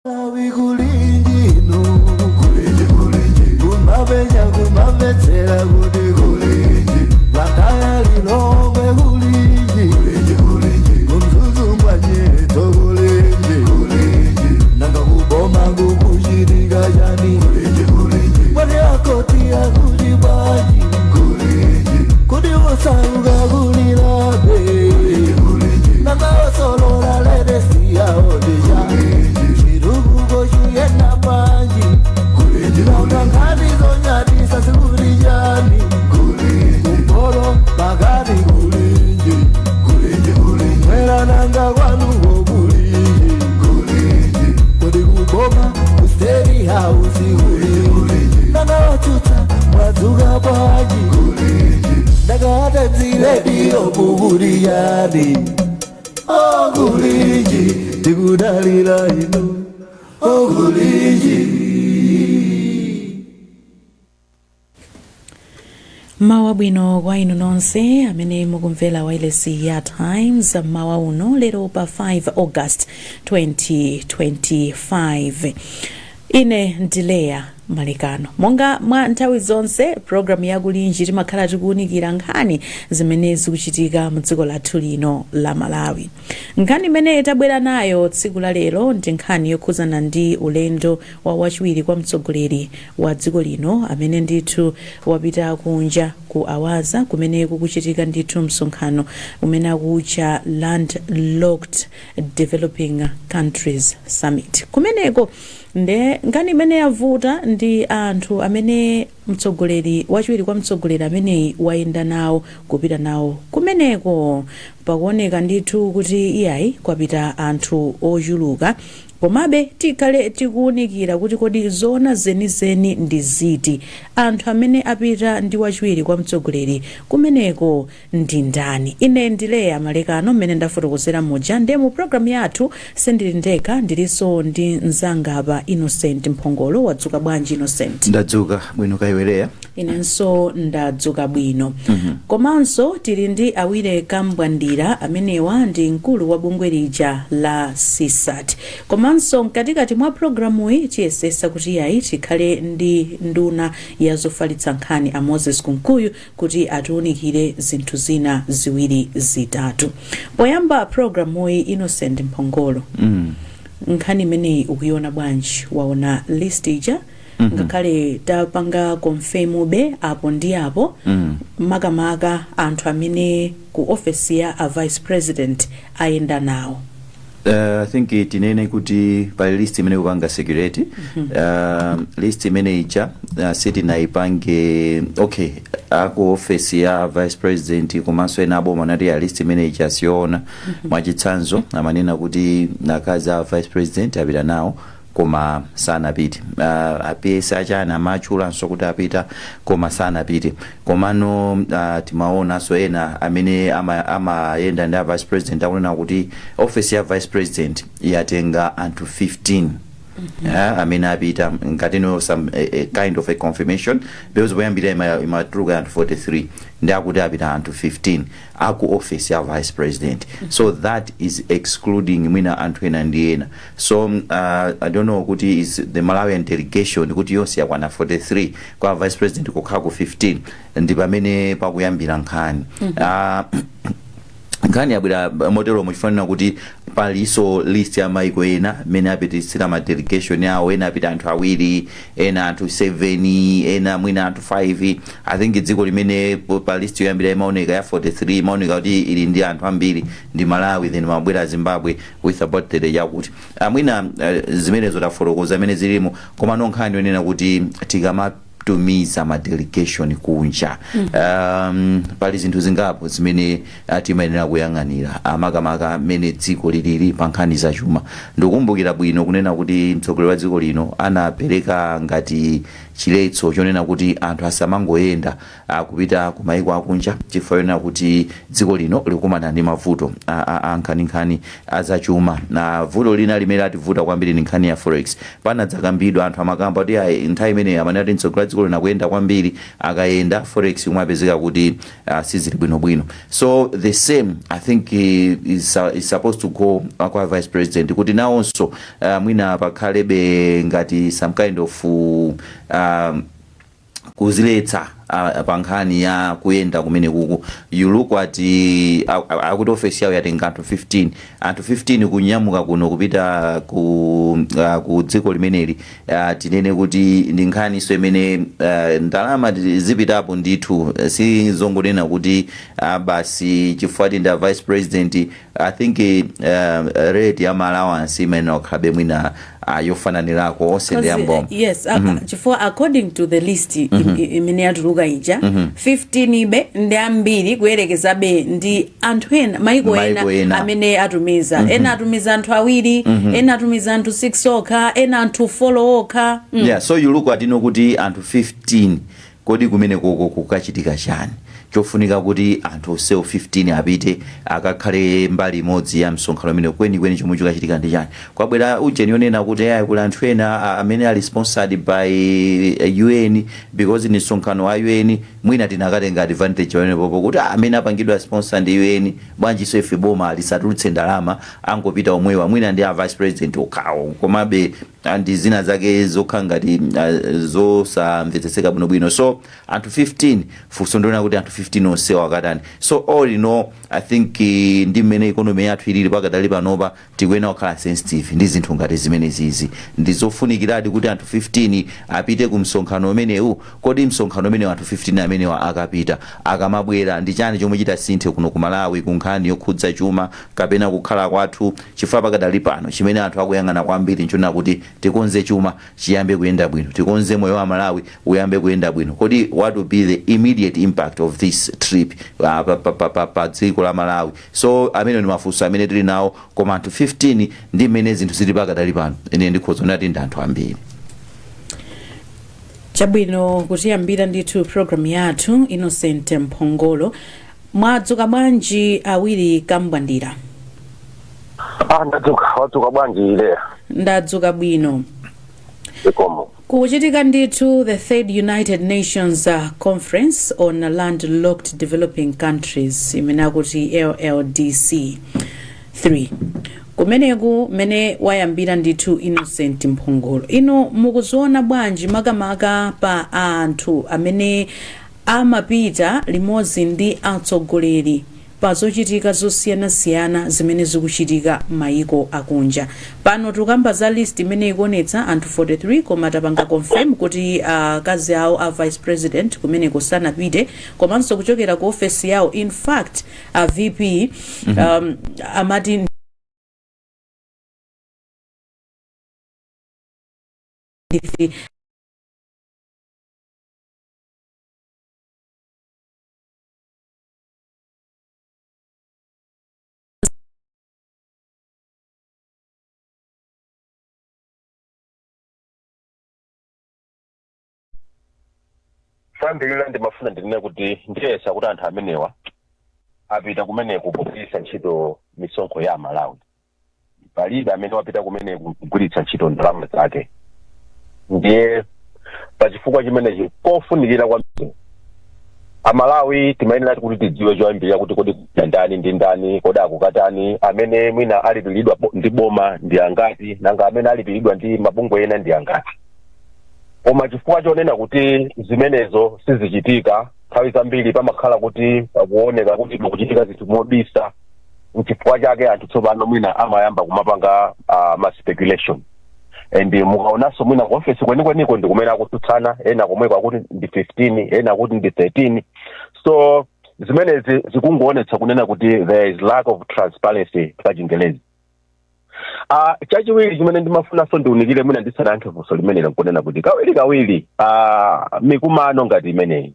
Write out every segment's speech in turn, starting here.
Malawi kulinji inu, kulinji kulinji, kumapenya kumamvetsera kuti kulinji, Blantyre, Lilongwe kulinji, kulinji kulinji, kuMzuzu mwanyeto kulinji, kulinji, nanga kuboma kukuchitika chani, kulinji kulinji, mwati akoti akuti bwanji, kulinji, kuti osauka kulilabe, kulinji, nanga osolola ledesiyawo ndija chitukuko chiyenda bwanji, nanga nkhani zonyadisa zikuti chani, kumpoto, pakati kulinji, mwera nanga kwanuko kulinji, kodi kuboma ku State House kulinji, nanga otsutsa mwadzuka bwanji, ndakata dzilediyo kukuti chani, okulinji tikudalira inu, okulinji. Mawa bwino kwa inu nonse amene mukumvera wailesi ya Times mawa uno lero pa 5 August 2025. Ine ndileya Malekano. Monga mwa nthawi zonse, programu yakulinji timakhala tikuwunikira nkhani zimene zikuchitika mu dziko lathu lino la Malawi. Nkhani imene tabwera nayo tsiku la lero ndi nkhani yokhuzana ndi ulendo wa wachiwiri kwa mtsogoleri wa dziko lino amene ndithu wapita kunja ku Awaza kumene kukuchitika ndithu msonkhano umene akuutcha Landlocked Developing Countries Summit kumeneko. Nde nkhani imene yavuta ndi anthu amene mtsogoleri wachiwiri kwa mtsogoleri ameneyi wayenda nawo kupita nawo kumeneko. Pakuoneka ndithu kuti iyayi, kwapita anthu ochuluka. Komabe tikhale tikuwunikira kuti kodi zoona zenizeni ndi ziti, anthu amene apita ndi wachiwiri kwa mtsogoleri kumeneko ndi ndani? Ine ndi Leya Malekano mmene ndafotokozera muja. Ndiye mu programu yathu sindili ndekha, ndilinso ndi mzanga apa, Innocent Mphongolo. Wadzuka bwanji, Innocent? Ndadzuka bwino, kaya iwe, Leya? Inenso ndadzuka bwino. Komanso tili ndi Awire Kambwandira, amenewa ndi mkulu wa bungwe lija la CSAT. Komanso mkatikati mwa programuyi tiyesesa kuti yayi, tikhale ndi nduna ya zofalitsa nkhani a Moses Kunkuyu kuti atiunikire zinthu zina ziwiri zitatu. Poyamba programuyi, Innocent Mphongolo, nkhani imeneyi ukuiona bwanji? Waona list ija, ngakhale tapanga confirm be apo ndi apo, makamaka anthu amene ku ofesi ya a vice president ayenda nawo? I think tinene kuti pali list imene kupanga circulate. List imene ija sitinayipange. Okay, aku office ya vice president komanso ena aboma anati ya list imene ija siyoona. Mwachitsanzo, amanena kuti akazi a vice president apita nawo koma sanapite. A PS achani amatchulanso kuti apita koma sanapite. Komano timaonanso ena amene amayenda ndi a vice president akunena kuti office ya vice president yatenga anthu 15 amene apita, ngati no some a kind of a confirmation, because poyambira imatuluka anthu 43, ndi akuti apita anthu 15 aku office ya vice president. So that is excluding mwina anthu ena ndi ena. So I don't know kuti is the Malawian delegation kuti yonse yakwana 43, kwa vice president kukhala ku 15. Ndi pamene pakuyambira nkhani. Nkhani yabwera motero muchifanira kuti palinso list ya maiko ena mmene apititsira ma delegation yawo. Ena apita anthu awiri, ena anthu 7, ena mwina anthu 5. I think dziko limene pa list yoyambira imaoneka ya 43 imaoneka kuti ili ndi anthu ambiri ndi Malawi, then mabwera Zimbabwe with about 30 chakuti mwina zimenezo tafotokoza amene zilimo. Koma no nkhani yonena kuti tikamatumiza ma delegation kunja, pali zinthu zingapo zimene timayenera kuyang'anira, makamaka mmene dziko lilili pa nkhani zachuma. Ndikukumbukira bwino kunena kuti mtsogoleri wa dziko lino anapereka ngati chiletso chonena kuti anthu asamangoyenda kupita ku maiko akunja chifukwa chonena kuti dziko lino likumana ndi mavuto a nkhaninkhani azachuma. Na vuto lina limene lativuta kwambiri ndi nkhani ya forex. Panadzakambidwa, anthu amakamba kuti ayi, nthawi imeneyi amanena kuti mtsogoleri wa dziko lina kuyenda kwambiri. Akayenda, forex kumapezeka kuti sizili bwinobwino. So the same, I think, is supposed to go kwa vice president, kuti nawonso mwina pakhalebe ngati some kind of kuziletsa pa nkhani ya kuyenda kumene kuku. You look at akuti ofesi yawo yatenga anthu 15, anthu 15 kunyamuka kuno kupita ku dziko limeneli. Tinene kuti ndi nkhaniso imene ndalama zipitapo ndithu. Si zongonena kuti basi chifukwa ndi a vice president. I think rate ya allowance imene okhalabe mwina yofananirako onse ndi amboma. Yes, chifukwa according to the list imene yatuluka ija, 15 ibe ndi ambiri kuyerekezabe ndi anthu ena, maiko Maiko ena ena. amene atumiza. Ena atumiza anthu awiri, ena atumiza anthu 6 okha, ena anthu 4 okha. Yeah, so you look at ino kuti anthu 15, kodi kumene koko kukachitika chani chofunika kuti anthu onsewo 15 apite akakhale mbali imodzi ya msonkhano umene? Kwenikweni chomwe chikachitika ndi chani? Kwabwera ujeni yonena kuti ayi, kuli anthu ena amene ali sponsored by UN, because ni msonkhano wa UN. Mwina tinakatenga advantage pamenepopo kuti amene apangidwa sponsor ndi UN, bwanjiso ife boma lisatulutse ndalama, angopita omwewa, mwina ndi a vice president okhawo? Komabe ndi zina zake zokha ngati zosamvetsetseka bwinobwino. So anthu 15, funso ndiona kuti anthu 15 onsewa akatani? So all in all, I think ndi mmene economy yathu ilili pakadali panopa, tikuyenera kukhala sensitive ndi zinthu ngati zimenezizi. Ndi zofunikiradi kuti anthu 15 apite ku msonkhano umenewu? Kodi msonkhano umenewu, anthu 15 amenewa akapita, akamabwera, ndi chani chomwe chitasinthe kuno ku Malawi ku nkhani yokhudza chuma kapena kukhala kwathu? Chifukwa pakadali pano chimene anthu akuyang'ana kwambiri nchonena kuti tikonze chuma chiyambe kuyenda bwino, tikonze moyo wa Malawi uyambe kuyenda bwino. Kodi what will be the immediate impact of this trip pa dziko la Malawi? So amene ndi mafunso amene tili nawo. Koma anthu 15, ndi mmene zinthu zili pakadali pano, ine ndikhoza kunena kuti ndi anthu ambiri. Chabwino, kutiyambira ndithu programu yathu, Innocent Mphongolo. Mwadzuka bwanji, awiri Kambwandira? Ah, ndadzuka. Wadzuka bwanji, Leya? Ndadzuka bwino. Zikomo. Kuchitika ndithu the third United Nations Conference on Landlocked Developing Countries, imene akuti LLDC 3, kumeneku mene wayambira ndithu Innocent Mphongolo. Ino mukuziona bwanji, makamaka pa anthu amene amapita limodzi ndi atsogoleri pa zochitika zosiyanasiyana zimene zikuchitika m'mayiko akunja? Pano tikamba za list imene ikuonetsa anthu 43, koma tapanga confirm kuti akazi awo a vice president kumeneko sanapite, komanso kuchokera ku ofesi yawo, in fact a VP amati ndi Choyambirira ndimafuna ndinene kuti ndiyesa kuti anthu amenewa apita kumeneku pogwiritsa ntchito misonkho ya Amalawi. Palibe amene wapita kumeneku kugwiritsa ntchito ndalama zake. Ndiye pachifukwa chimenechi kofunikira kwambiri Amalawi timayenera kuti tidziwe choyambirira kuti kodi ndani ndi ndani, kodi akukatani, amene mwina alipiridwa ndi boma ndi angati, nanga amene alipiridwa ndi mabungwe ena ndi angati. Koma chifukwa chonena kuti zimenezo sizichitika nthawi zambiri, pamakhala kuti pakuoneka kuti pakuchitika zinthu mobisa. Nchifukwa chake anthu tsopano mwina amayamba kumapanga ma speculation. And mukaonanso mwina ku ofesi kwenikweniko ndi kumene akutsutsana, ena komweko akuti ndi 15, ena akuti ndi 13. So zimenezi zikungoonetsa kunena kuti there is lack of transparency pa Chingelezi. Chachiwiri chimene ndimafunanso ndiunikire mwina ndisanayankhe funso limenelo nkunena kuti kawiri kawiri mikumano ngati imeneyi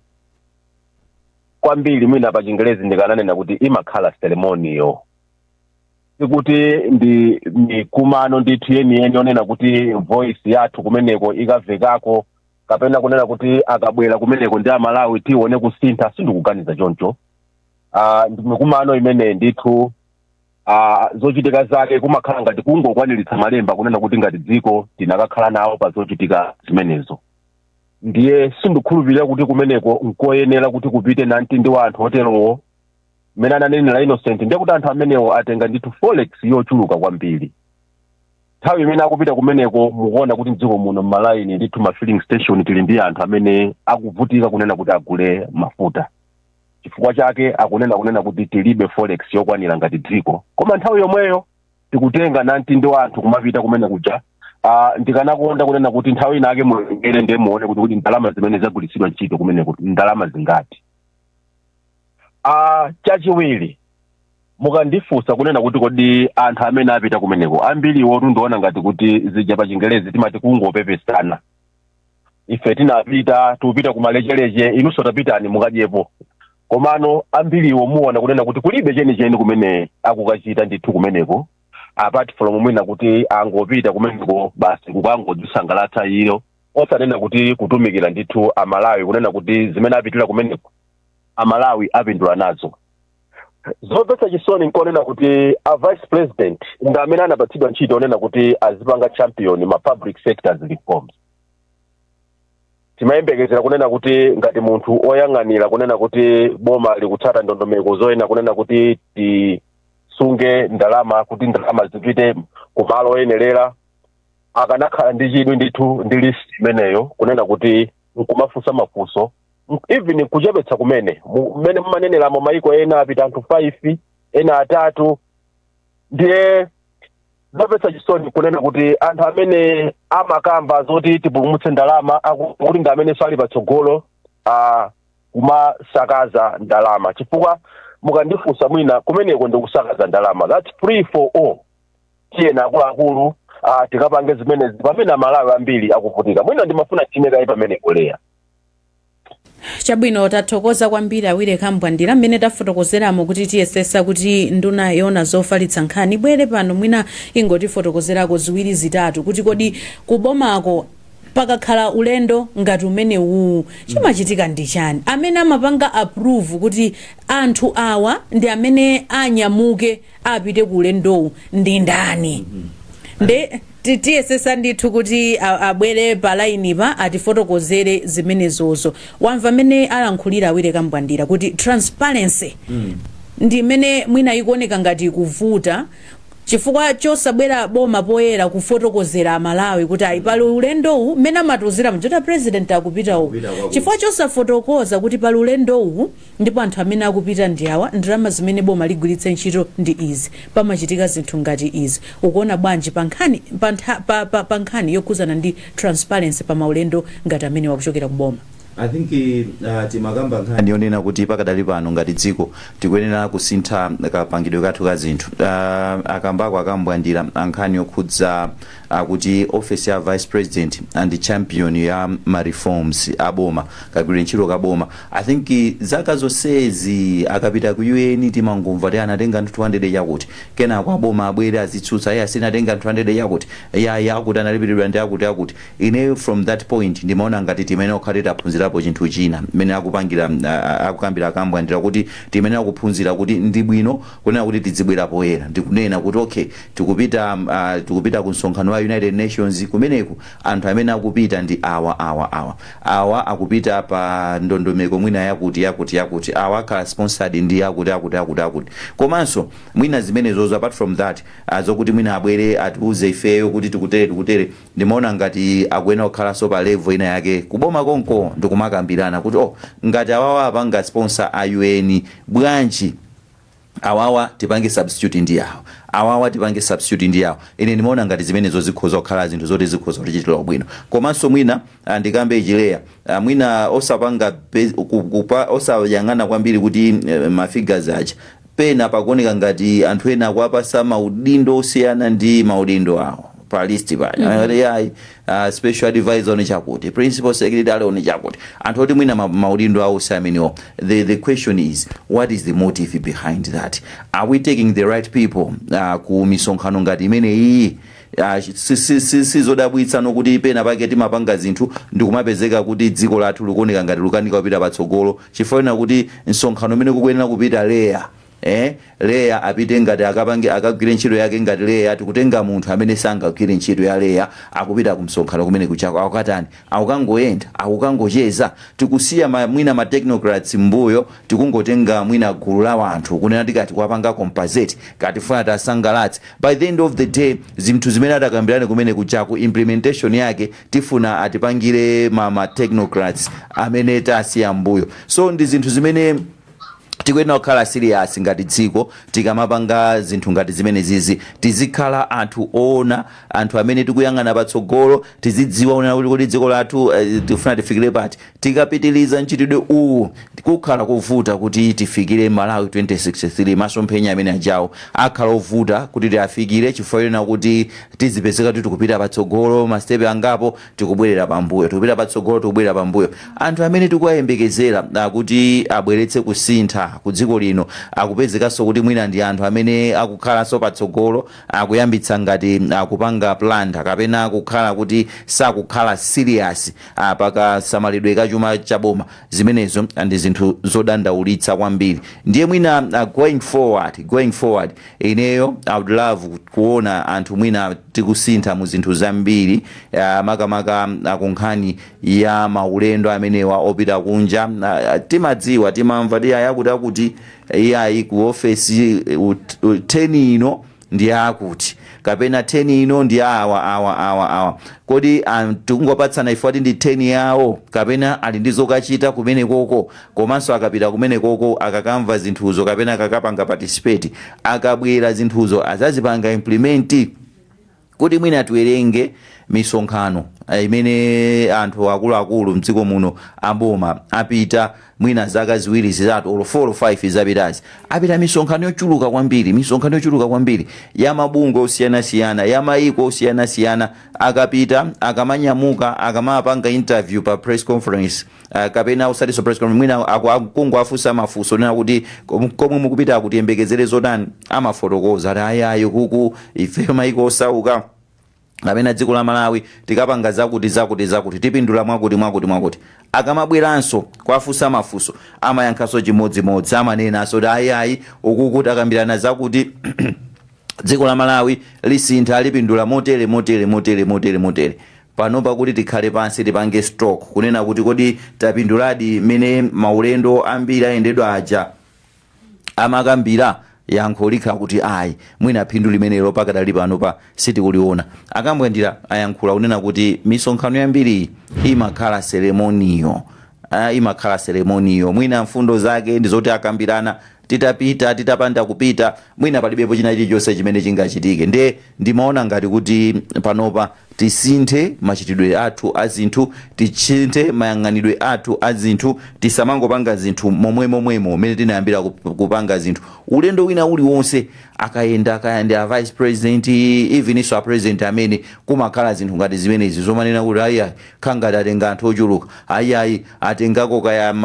kwambiri mwina pa Chingelezi ndikananena kuti imakhala ceremonial. Sikuti ndi mikumano ndithu yeniyeni yonena kuti voice yathu kumeneko ikamvekako, kapena kunena kuti akabwera kumeneko ndi Amalawi tione kusintha. Sindikuganiza choncho. Ndi mikumano imene ndithu zochitika zake kumakhala ngati kungokwaniritsa malemba, kunena kuti ngati dziko tinakakhala nawo pa zochitika zimenezo. Ndiye sindikhulupirira kuti kumeneko nkoyenera kuti kupite namtindi wa anthu oterowo. Mmene ananenera Innocent, ndiye kuti anthu amenewo atenga ndithu forex yochuluka kwambiri. Nthawi imene akupita kumeneko, mukuona kuti mdziko muno mmalaini ndithu, ma filling station, tili ndi anthu amene akuvutika kunena kuti agule mafuta. Chifukwa chake akunena kunena kuti tilibe forex yokwanira ngati dziko, koma nthawi yomweyo tikutenga namtindi wa anthu kumapita kumene kuja. Ndikanakonda kunena kuti nthawi inake mulengere, ndiye muone kuti ndalama zimene zagwiritsidwa ntchito kumeneko ndalama zingati. Chachiwiri, mukandifunsa kunena kuti kodi anthu amene apita kumeneko ambiriwo, tundiona ngati kuti zija pa Chingerezi timati kungopepesana: ife tinapita, tikupita kumalechereche, inunso tapitani mukadyepo. Komano ambiriwo muona kunena kuti kulibe chenicheni kumene akukachita ndithu kumeneko, apart from mwina kuti angopita kumeneko basi kukangodzisangalatsa iyo, osanena kuti kutumikira ndithu Amalawi, kunena kuti zimene apitira kumeneko Amalawi apindula nazo. Zomvetsa chisoni nkonena kuti a vice president ndi amene anapatsidwa ntchito onena kuti azipanga champion ma public sectors reforms. Timayembekezera kunena kuti ngati munthu oyang'anira kunena kuti boma likutsata ndondomeko zoyena kunena kuti tisunge ndalama, kuti ndalama zipite kumalo oyenerera, akanakhala ndi chidwi ndithu ndi list imeneyo, kunena kuti nkumafunsa mafunso, even kuchepetsa kumene mmene mumaneneramo maiko ena apita anthu 5, ena atatu. Ndiye zomvetsa chisoni kunena kuti anthu amene amakamba zoti tipulumutse ndalama akuti ndi amene sali patsogolo kumasakaza ndalama, chifukwa mukandifunsa, mwina kumeneko ndikusakaza ndalama. That's free for all, tiyena akuluakulu, tikapange zimenezi pamene Amalawi ambiri akuvutika. Mwina ndimafuna chimekayi pamenepo, Leya. Chabwino, tathokoza kwambiri awire Kambwandira. Mmene tafotokozeramo kuti tiyesesa kuti nduna yona zofalitsa nkhani bwere pano, mwina ingotifotokozerako ziwiri zitatu kuti kodi kubomako pakakhala ulendo ngati umenewu chimachitika ndi chani? Amene amapanga approve kuti anthu awa ndi amene anyamuke apite ku ulendowu ndi ndani? Nde tiyesesa ndithu kuti abwere pa line pa atifotokozere zimenezozo. Wamva mmene alankhulira awire Kambwandira kuti transparency ndi imene mwina ikuoneka ngati kuvuta chifukwa chosabwera boma poyera kufotokozera Amalawi kuti ayi, pali ulendowu, mmene amatuzira mjota president akupita uku, Kupita kwakuti. Chifukwa chosafotokoza kuti pali ulendowu ndipo anthu amene akupita ndi awa, ndalama zimene boma ligwiritse ntchito ndi izi, pamachitika zinthu ngati izi. Ukuona bwanji pa nkhani pa, ntha- pa, pa, pa nkhani yokhuzana ndi transparency pa maulendo ngati amene wakuchokera ku boma? I think timakamba nkhani yonena kuti pakadali pano ngati dziko tikuyenera kusintha kapangidwe kathu ka zinthu. Akambako akambwandira nkhani yokhudza kuti office ya vice president and champion ya ma reforms aboma, kagwire ntchito kaboma. I think zaka zonsezi akapita ku UN timangomva ti anatenga anthu 200 chakuti, kenako aboma abwere azitsutsa, iye asinatenga anthu 200 chakuti, ya yakuti analipiridwa ndi akuti akuti. Ineyo from that point ndimaona ngati timene okhati taphunzirapo chinthu china mmene akupangira akukambira akambwandira kuti timene akuphunzira kuti ndi bwino kunena kuti tizibwera poyera ndikunena kuti okay, tikupita ku msonkhano wa United Nations, kumeneku anthu amene akupita ndi awa, awa, awa, awa, akupita pa ndondomeko mwina yakuti yakuti yakuti, awa akhala sponsored ndi akuti akuti akuti akuti. Komanso mwina zimenezozo, apart from that, zokuti mwina abwere atiuze ifeyo kuti tikutere tikutere, ndimaona ngati akuyenera kukhalanso pa level ina yake kuboma konko ndikumakambirana kuti oh, ngati awawa apanga sponsor a UN, bwanji awawa tipange substitute ndi awa, awawa tipange substitute ndi awa? Ine ndimaona ngati zimenezo zikhoza kukhala zinthu zoti zikhoza kutichitira bwino. Komanso mwina ndikambe ichileya, mwina osapanga osayang'ana kwambiri kuti ma figures aja, pena pakuoneka ngati anthu ena akuapasa maudindo osiyana ndi maudindo awo pa list paja. Yayi, special advisor one chakuti, principal secretary one chakuti, anthu oti mwina maudindo awo si amenewo. The question is, what is the motive behind that? Are we taking the right people ku misonkhano ngati imene iyi? Sizodabwitsa nokuti pena pake timapanga zinthu ndikumapezeka kuti dziko lathu likuoneka ngati lukanika kupita patsogolo, chifukwa kuti msonkhano umene kukuyenera kupita Leya. Leya apite ngati akapange, akagwire ntchito yake ngati Leya. Tikutenga munthu amene sangagwire ntchito ya Leya, akupita kumsonkhano kumene kuchako, akukatani? Akukangoyenda, akukangocheza. Tikusiya mwina ma technocrats mbuyo, tikungotenga mwina gulu la wanthu kunena tikati kuwapanga compensate, katifuna tasangalatse. By the end of the day, zinthu zimene atakambirane kumene kuchako, implementation yake tifuna atipangire ma technocrats amene tasiya mbuyo. So ndi zinthu zimene tikuyenera kukhala serious ngati dziko. Tikamapanga zinthu ngati zimene zizi, tizikhala anthu oona, anthu amene tikuyang'ana patsogolo, tizidziwa kunena kuti kodi dziko lathu tifuna tifikire pati? Tikapitiliza mchitidwe uwu, kukhala kovuta kuti tifikire Malawi 2063. Masomphenya amene ajawo akhala ovuta kuti tiafikire, chifukwa chonena kuti tizipezeka kuti tikupita patsogolo masitepe angapo, tikubwerera pambuyo, tikupita patsogolo, tikubwerera pambuyo. Anthu amene tikuwayembekezera kuti abweretse kusintha ku dziko lino akupezekanso kuti mwina ndi anthu amene akukhalanso patsogolo akuyambitsa ngati akupanga plunder kapena kukhala kuti sakukhala serious pakasamalidwe kachuma chaboma. Zimenezo ndi zinthu zodandaulitsa kwambiri. Ndiye mwina going forward, ineyo I would love kuona anthu mwina tikusintha mu zinthu zambiri, makamaka kunkhani ya maulendo amenewa opita kunja. Timadziwa, timamva ti ayakuti akuti iyayi, ku ofesi turn ino ndi akuti, kapena turn ino ndi awa, awa, awa, awa. Kodi tikungopatsana ife ati ndi turn yawo, kapena ali ndi zokachita kumene koko? Komanso akapita kumene koko, akakamva zinthuzo kapena akakapanga participate, akabwera zinthuzo azazipanga implement? Kuti mwina tiwerenge misonkhano imene anthu akuluakulu mdziko muno aboma apita, mwina zaka 2, 3 or 4 or 5 zapitazi, apita misonkhano yochuluka kwambiri, misonkhano yochuluka kwambiri ya mabungwe osiyanasiyana, ya mayiko osiyanasiyana. Akapita, akamanyamuka, akamapanga interview pa press conference, kapena usatinso press conference, mwina akungoafunsa mafunso nena kuti komwe mukupita kutiyembekezere zotani, amafotokoza ati ayayi, kuku ife mayiko osauka kapena dziko la Malawi tikapanga zakuti, zakuti, zakuti, tipindula mwakuti, mwakuti, mwakuti. Akamabweranso kwafunsa mafunso, amayankhanso chimodzimodzi, amanenanso kuti ayiayi, ukuku takambirana zakuti, dziko la Malawi lisintha, lipindula motere, motere, motere, motere, motere. Pano pakuti tikhale pansi, tipange stock kunena kuti kodi tapinduladi mmene maulendo ambiri ayendedwa aja amakambira? Yankho likhala kuti ayi, mwina phindu limenelo pakadali pano pa sitikuliona. Akambwandira ayankhula kunena kuti misonkhano yambiri imakhala ceremonial, imakhala ceremonial. Mwina mfundo zake ndi zoti akambirana, titapita, titapanda kupita, mwina palibepo china chilichonse chimene chingachitike. Nde ndimaona ngati kuti panopa tisinthe machitidwe athu a zinthu, tisinthe mayang'anidwe athu a zinthu, tisamangopanga zinthu momwe momwemo mmene tinayambira kupanga zinthu. Ulendo wina uliwonse akayenda, akayenda a vice president, even iso a president amene, kumakhala zinthu ngati zimenezi zomanena kuti ayiayi, khangati atenga anthu ochuluka, ayiayi, atengako kaya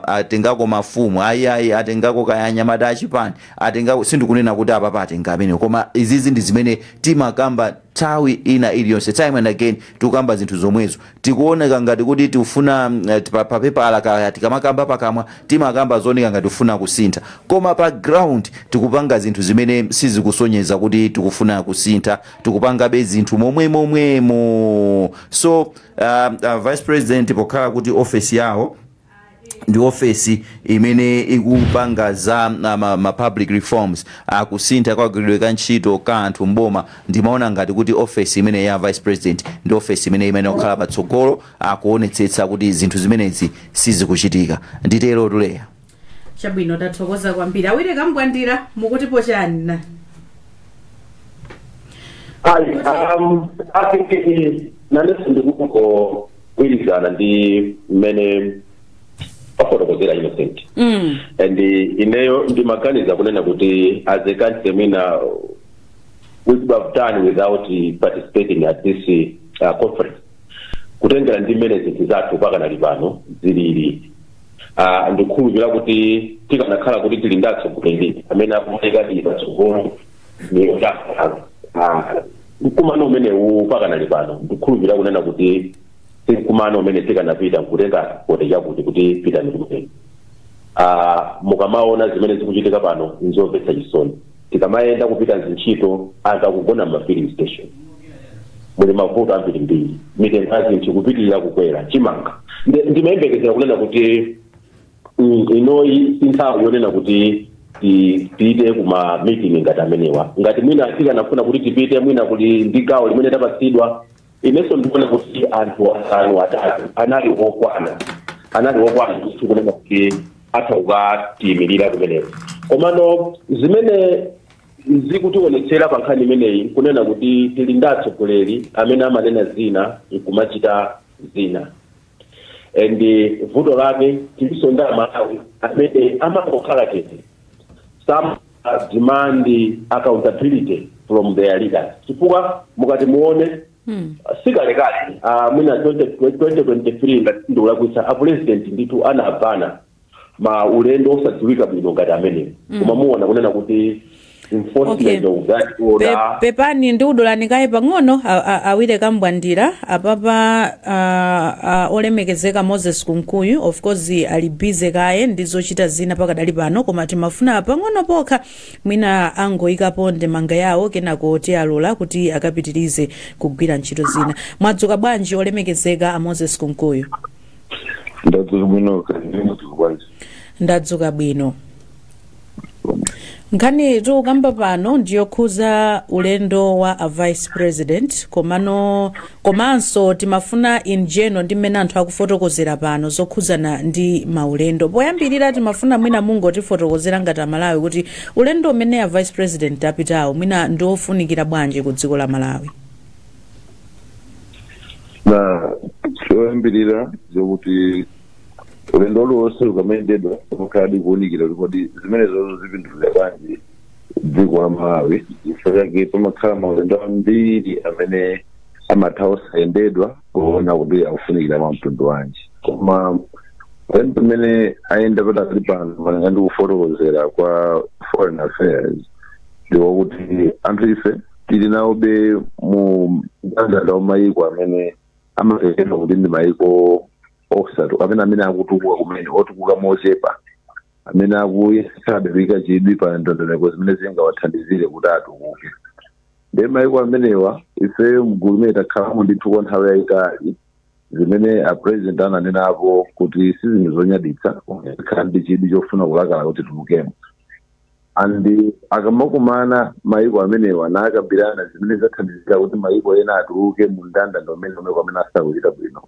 atengako mafumu, ayiayi, atengako kaya anyamata achipani, atengako. Sindikunena kuti apapa atenga amene, koma izizi ndi zimene timakamba nthawi ina iliyonse. Time and again tikukamba zinthu zomwezo. Tikuoneka ngati kuti tikufuna papepala kaya tikamakamba pakamwa, timakamba zooneka ngati tifuna kusintha, koma pa ground tikupanga zinthu zimene sizikusonyeza kuti tikufuna kusintha, tikupangabe zinthu momwe momwemo. So vice president, pokhala kuti ofesi yawo ndi ofesi imene ikupanga za ma public reforms, akusintha kagwiridwe ka ntchito ka anthu mboma, ndimaona ngati kuti ofesi imene ya vice president ndi ofesi imene imene kukhala patsogolo akuonetsetsa kuti zinthu zimenezi sizikuchitika. Nditero, Tuleya. Chabwino, tathokoza kwambiri. Awire Kambwandira, mukutipo chani na? Ayi, I think nanenso ndikungogwirizana ndi mmene afotokozera Innocent. And ineyo ndimaganiza kunena kuti as a country mwina we could have done without participating at this conference, kutengera ndi mmene zinthu zathu pakanali pano zilili. Ndikukhulupirira kuti tikanakhala kuti tili ndi atsogoleri amene akuoneka ndi patsogolo miyoyo mkumano umenewu pakanali pano, ndikukhulupirira kunena kuti si mkumano umene tikanapita nkutenga kote chakuti kuti pitani kumene. Mukamaona zimene zikuchitika pano, nzomvetsa chisoni. Tikamayenda kupita zintchito, anthu akugona ma filling station, muli mavuto ambirimbiri, mitengo ya zinthu kupitirira kukwera, chimanga. Ndimayembekezera kunena kuti inoyi si nthawi yonena kuti tipite kuma meeting ngati amenewa. Ngati mwina tikanafuna kuti tipite, mwina kuli ndi gawo limene tapatsidwa. Inenso ndikuona kuti anthu asanu, atatu anali okwana, anali okwana ndithu kunena kuti atha kukatiyimirira kumeneko. Komano zimene zikutionetsera pa nkhani imeneyi nkunena kuti tili ndi atsogoleri amene amanena zina nkumachita zina, and vuto lake tilinso ndi Amalawi amene amangokhala chete, some demand accountability from their leaders, chifukwa mukati muone, sikalekale, mwina 2023 ngati ndikulakwitsa, a president ndithu anabana ma ulendo osadziwika bwino ngati amenewo, koma muona kunena kuti enforcement of that order. Pepani, ndiudulani kaye pang'ono. Awire kambwandira apapa. Olemekezeka Moses Kunkuyu of course ali busy kaye ndi zochita zina pakadali pano, koma timafuna pang'ono pokha mwina angoyikapo ndemanga yawo, kenako tiyalola kuti akapitirize kugwira ntchito zina. Mwadzuka bwanji, olemekezeka a Moses Kunkuyu? Ndadzuka bwino, kazimudzuka bwanji? Ndadzuka bwino. Nkhani tikukamba pano ndiyokhuza ulendo wa a vice president, komano komanso timafuna in general ndi mmene anthu akufotokozera pano zokhuzana ndi maulendo. Poyambirira timafuna mwina mungotifotokozera ngati Amalawi kuti ulendo umene a vice president apitawo mwina ndiofunikira bwanji ku dziko la Malawi. Na choyambirira zokuti ulendo uliwonse ukamayendedwa umakhala kuwunikira kuti kodi zimenezo zipindulira bwanji dziko la Malawi. Chifukwa chake pamakhala maulendo ambiri amene amatha osayendedwa kuona kuti akufunikira mwa mtundu wanji. Koma ulendo umene ayenda padakali pano, malinga ndi kufotokozera kwa Foreign Affairs, ndiwokuti anthu ife tili nawobe mu mndandanda wa mayiko amene amatekedwa kuti ndi mayiko osatu amene akutukuka kumene, otukuka mochepa, amene akuyesetsabe kuyika chidwi pa ndondomeko zimene zingawathandizire kuti atukuke. Ndiye mayiko amenewa, ife mgulu limene takhalamo ndithu kwa nthawi yayitali, zimene a president ananenapo kuti si zinthu zonyaditsa, khala ndi chidwi chofuna kulakala kuti tulukemo. And akamakumana mayiko amenewa nakambirana zimene zathandizira kuti mayiko ena atuluke mu mndandanda umene amene asakuchita bwino,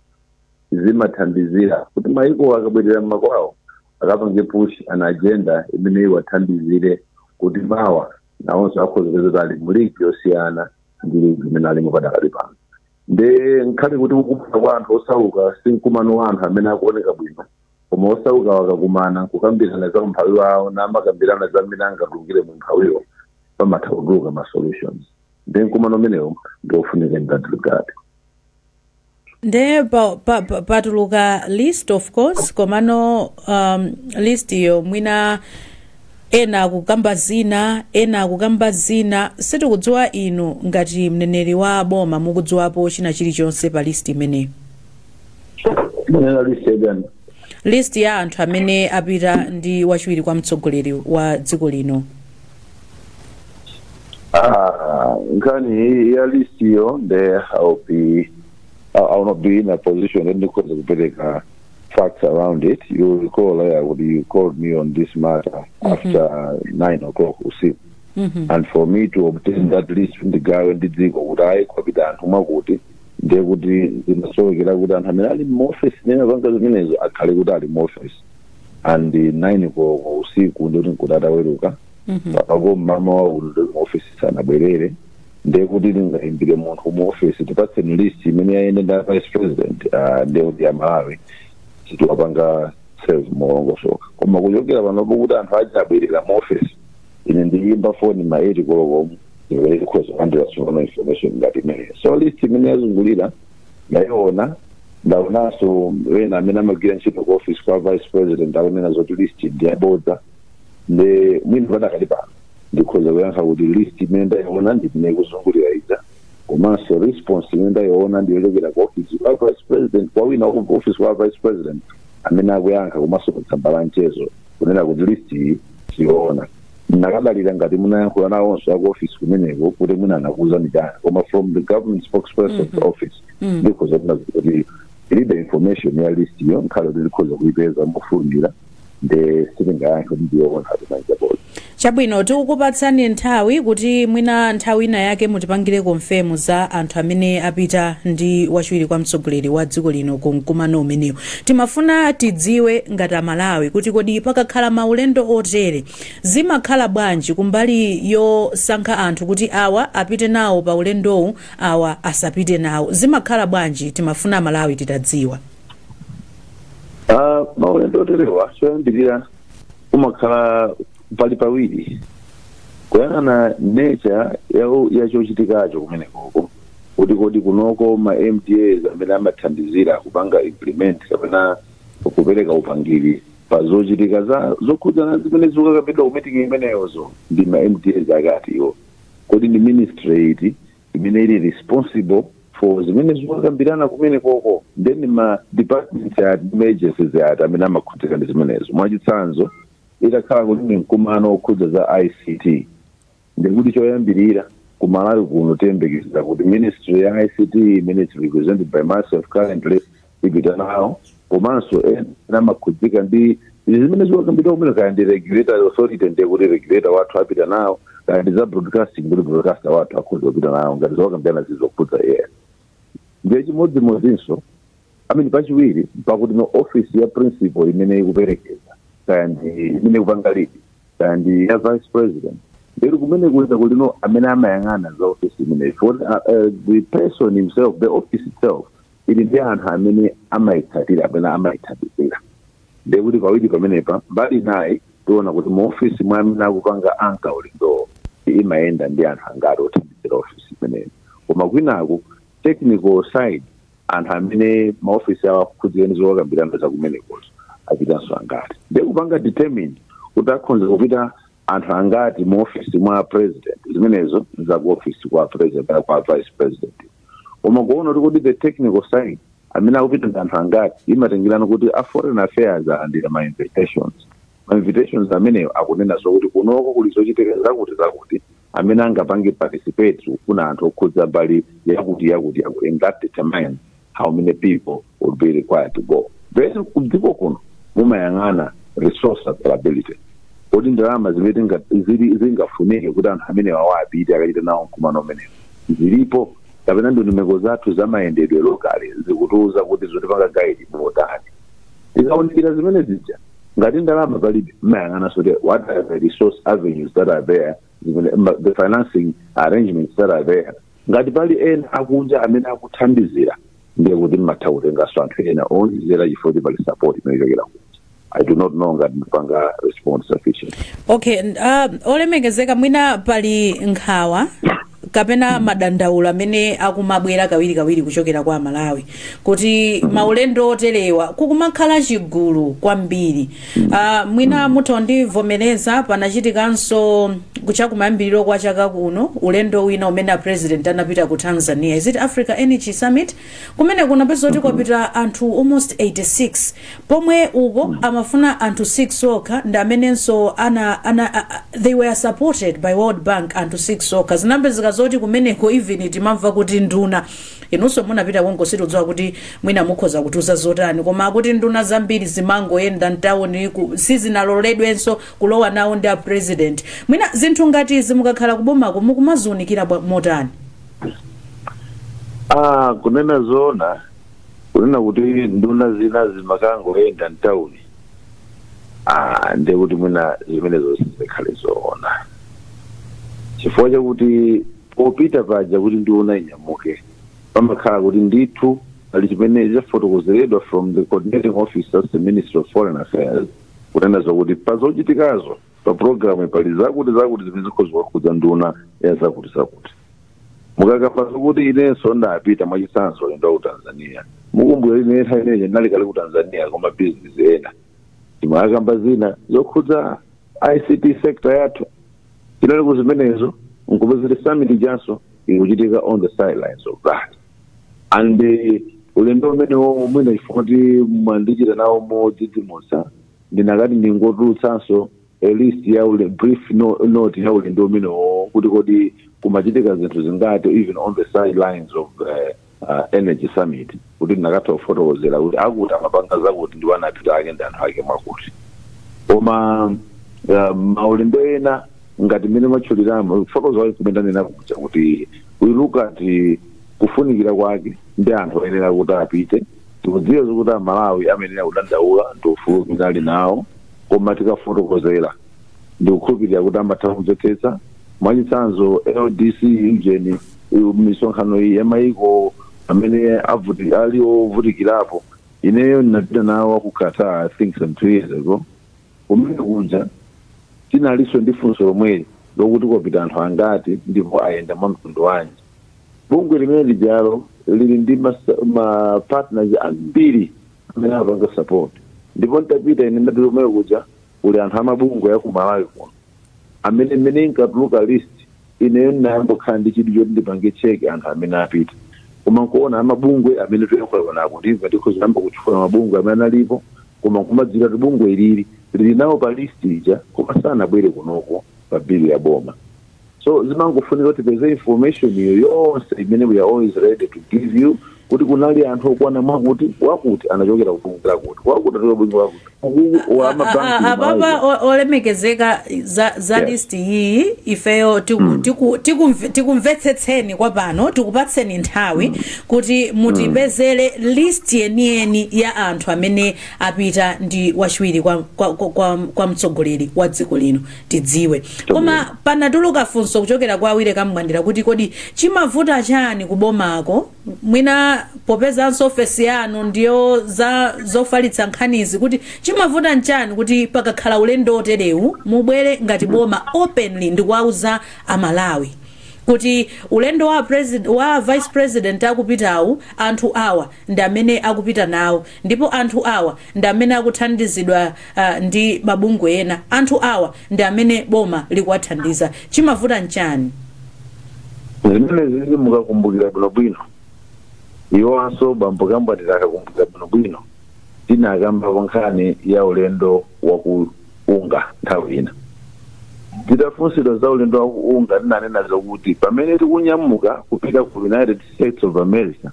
zimathandizira kuti mayiko akabwerera mmakwawo akapange push an agenda imene iwathandizire kuti mawa nawonso akhoza kupeza ali mu league yosiyana ndi league imene alimo padakali pano. Nde nkhale kuti kukumana kwa anthu osauka si mkumano wa anthu amene akuoneka bwino, koma osauka wakakumana kukambirana za umphawi wawo namakambirana za mmene angatulukire mu umphawiwo, pamatha kutuluka ma solutions. Ndi mkumano umenewo ndiofunika in that regard. Nde patuluka list of course, komano list iyo mwina ena akukamba zina, ena akukamba zina, sitikudziwa. Inu ngati mneneri wa boma mukudziwapo china chilichonse pa list imeneyo? Munena list yachani? List ya anthu amene apita ndi wachiwiri kwa mtsogoleri wa dziko lino. Ah, nkhani ya list iyo, nde I will not be in a position that ndikhoza kupereka facts around it. You recall kuti you called me on this matter after 9 o'clock usiku, and for me to obtain that list ndigawe ndi dziko kuti ayi, kwapita anthu mwakuti, ndiye kuti zimasowekera kuti anthu amene ali muoffice imene apanga zimenezo akhale kuti ali muoffice, and 9 koloko usiku ndikuti nkuti ataweruka pako mama wakuti ndi muoffice sanabwerere. Ndiye kuti tingayimbire munthu mu office, "Tipatseni list imene yayenda ndi vice president," ndiye kuti Amalawi sitiwapanga serve molongosoka. Koma kuchokera panopo kuti anthu aja abwerera mu office, ine ndiyimba foni ma 8 kolokomu, ndimene tikhoza kulandira tsopano information ngati imeneyo. So list imene yazungulira ndayiona, ndaonanso wena amene amagwira ntchito ku office kwa vice president akunena zoti list ndiyabodza. Nde mwina padakali pano ndikhoza kuyankha kuti list imene ndayiona ndi imene ikuzungulira ija, komanso response imene ndayiona ndiyochokera ku office kwa vice president, kwa wina wa ku office kwa vice president amene akuyankha, komanso pa tsamba la mchezo. Kunena kuti list iyi siyoona, nakadalira ngati munayankhula nawonso aku office kumeneko kuti mwina anakuwuzani chani, koma from the government spokesperson's office ndikhoza kunena kuti ilibe information ya list iyo. Nkhale kuti likhoza kuipeza mofulumira, nde sitingayankhe kuti ndiyoona kapena njabodza. Chabwino, tikukupatsani nthawi kuti mwina nthawi ina yake mutipangire confirm za anthu amene apita ndi wachiwiri kwa mtsogoleri wa dziko lino ku mkumano umenewu. Timafuna tidziwe ngati Amalawi kuti kodi pakakhala maulendo otere zimakhala bwanji kumbali yosankha anthu kuti awa apite nawo pa ulendowu, awa asapite nawo, zimakhala bwanji? Timafuna Amalawi titadziwa. Ah, maulendo oterewa, choyambirira umakhala pali pawiri: kuyang'ana nature ya chochitikacho kumenekoko, kuti kodi kunoko ma MDAs amene amathandizira kupanga implement kapena kupereka upangiri pa zochitika za zokhudzana zimene zikukakambidwa ku meeting imeneyozo ndi ma MDAs akati iwo, kodi ndi ministry iti imene ili responsible for zimene zikukambirana kumene koko, then ma departments ati, ma agencies ati amene amakhudzika ndi zimenezo. Mwachitsanzo, itakhala kuti ndi mkumano okhudza za ICT, ndikuti choyambirira kuMalawi kuno tiyembekezera kuti ministry ya ICT imene is represented by myself currently ipita nawo, komanso ena amakhudzika ndi zimene zikukambidwa kumene, kaya ndi regulatory authority, ndiye kuti regulator wathu apita nawo, kaya ndi za broadcasting, kuti broadcaster wathu akhoza kupita nawo ngati zokambirana zizokhudza iye. Ndiye chimodzimodzinso amene pachiwiri pakuti no office ya principal imene ikuperekeza, kaya ndi imene ikupanga lead, kaya ndi ya vice president, ndiri kumene kuita kulino amene amayang'ana za office imeneyi, for the person himself, the office itself ili ndi anthu amene amayitsatira amene amayithandizira. Ndiye kuti pawiri pamenepa, mbali inayi tiona kuti mu ofisi mwa amene akupanga anka ulendowo imayenda ndi anthu angati othandizira ofisi imeneyo, koma kwinaku technical side, anthu amene maofisi awo akukhudzika ndi zokambirana za kumenekozo apitanso angati. Ndiye kupanga determine kuti akhonza kupita anthu angati mu ofisi mwa president, zimenezo za ku ofisi kwa president kwa vice president, koma kuona kuti the technical side amene akupita ndi anthu angati imatengerana kuti a foreign affairs alandira ma invitations. Ma invitations ameneyo akunena zokuti kunoko kuli zochitika zakuti zakuti, amene angapange participate kufuna anthu okhudza mbali yakuti yakuti yakuti, and that determines how many people would be required to go. Then kudziko kuno mumayang'ana resource availability, kuti ndalama zimene zingafunike kuti anthu amene wawo apite akachite nawo mkumano umenewo zilipo, kapena ndondomeko zathu zamayendedwe locally zikutiuza kuti zotipanga guide motani. Tikaonekera zimene zija, ngati ndalama palibe, mmayang'ana kuti what are the resource avenues that are there, the financing arrangements that are there. Ngati pali ena akunja amene akuthandizira, ndiye kuti mmatha kutenganso anthu ena owonjezera chifukwa kuti pali support imene ichokera kunja. I do not know ngati ndipanga response sufficient. Okay, olemekezeka, mwina pali nkhawa kapena madandaulo amene akumabwera kawirikawiri kuchokera kwa Amalawi kuti maulendo oterewa kukumakhala chigulu kwambiri. Mwina mutha ndivomereza, panachitikanso kuchakumayambiriro kwa chaka kuno ulendo wina umene a president anapita ku Tanzania, is it Africa Energy Summit? Kumene kunapeza kuti kwapita anthu almost 86, pomwe uko amafuna anthu 6 okha, ndi amenenso ana, ana a, a, they were supported by World Bank, anthu 6 okha. Zinapezeka zoti kumeneko even timamva kuti nduna, inunso munapita konko, situdziwa kuti mwina mukhoza kutiuza zotani, koma akuti nduna zambiri zimangoyenda mtawuni, sizinaloledwenso kulowa nawo ndi a president. Mwina zinthu ngati izi mukakhala kubomako mukumaziunikira motani? Ah, kunena zoona, kunena kuti nduna zina zimakangoyenda mtawuni, ah, ndiye kuti mwina zimenezo zikhale zoona, chifukwa chakuti popita paja kuti nduna inyamuke pamakhala kuti ndithu pali chimene chafotokozeredwa from the coordinating office, the Ministry of Foreign Affairs, kunena zokuti pazochitikazo pa program pali zakuti zakuti zimene zikhoza kukhudza nduna ya zakuti zakuti. Mukakamba zokuti inenso ndapita, mwachitsanzo ulendo ku Tanzania, mukumbukira ine nthawi ineyi ndinali kale ku Tanzania koma business ena, timakamba zina zokhudza ICT sector yathu, tinali ku zimenezo, nkupezera summit janso ikuchitika on the sidelines of that. And ulendo umenewo mwina chifukwa kuti mwandichita nawo modzidzimutsa. Ndinakati ndingotulutsanso a list ya brief note ya ulendo umenewo, kuti kodi kumachitika zinthu zingati even on the sidelines of the energy summit, kuti ndinakatha kufotokozera kuti akuti amapanga zakuti ndi anapita ake ndi anthu ake mwakuti. Koma maulendo ena ngati mmene mwatchuliramo, kufotokoza kwake kumene ndanena kuja kuti we look at kufunikira kwake ndi anthu oyenera kuti apite. Tikudziwa zokuti Amalawi amayenera kudandaula ndi ufulu umene ali nawo, koma tikafotokozera ndikukhulupirira kuti amatha kumvetsetsa. Mwachitsanzo, LDC ujeni, misonkhano iyi ya maiko amene ali ovutikirapo, ineyo ndinapita nawo ku Qatar, I think some 2 years ago. Kumene kuja tinalinso ndi funso lomweli lokuti kwapita anthu angati ndipo ayenda mwa mtundu wanji. Bungwe limene lijalo lili ndi ma partners ambiri amene amapanga support, ndipo ntapita ine, ndapita kumene kuja, kuli anthu amabungwe ya ku Malawi kuno amene mmene inkatuluka list, ineyo ndinayamba kukhala ndi chidwi choti ndipange check anthu amene apita, koma nkuona amabungwe amene toyankhula nako, ndimva ndikhoza kutchula mabungwe amene analipo, koma nkumadzira kuti bungwe ilili lili nawo pa list ija koma sanabwere kunoko pa bill ya boma. So zimangofunika kuti tipeze information iyo yonse imene we are always ready to give you, kuti kunali anthu okwana mwakuti, wakuti anachokera kubungwe lakuti, wakuti anachokera kubungwe lakuti, uku wa mabanki. Apapa olemekezeka, za list iyi ifeyo tikumvetsetseni kwa pano, tikupatseni nthawi kuti mutipezere list yeniyeni ya anthu amene apita ndi wachiwiri kwa mtsogoleri wa dziko lino, tidziwe. Koma panatuluka funso kuchokera kwa Awire Kamgwandira kuti kodi chimavuta chani kubomako, mwina popezanso ofesi yanu ndiyo za zofalitsa nkhanizi, kuti chimavuta nchani kuti pakakhala ulendo oterewu mubwere ngati boma openly ndikuwauza Amalawi kuti ulendo wa vice president akupitawu, anthu awa ndi amene akupita nawo, ndipo anthu awa ndi amene akuthandizidwa ndi mabungwe ena, anthu awa ndi amene boma likuwathandiza? Chimavuta nchani? Zimene zizi mukakumbukira bwinobwino, iwonso bambo Kambwandira akakumbukira bwinobwino, tinakamba nkhani ya ulendo wa ku UNGA. Nthawi ina titafunsidwa za ulendo wa ku UNGA, tinanena zokuti pamene tikunyamuka kupita ku United States of America,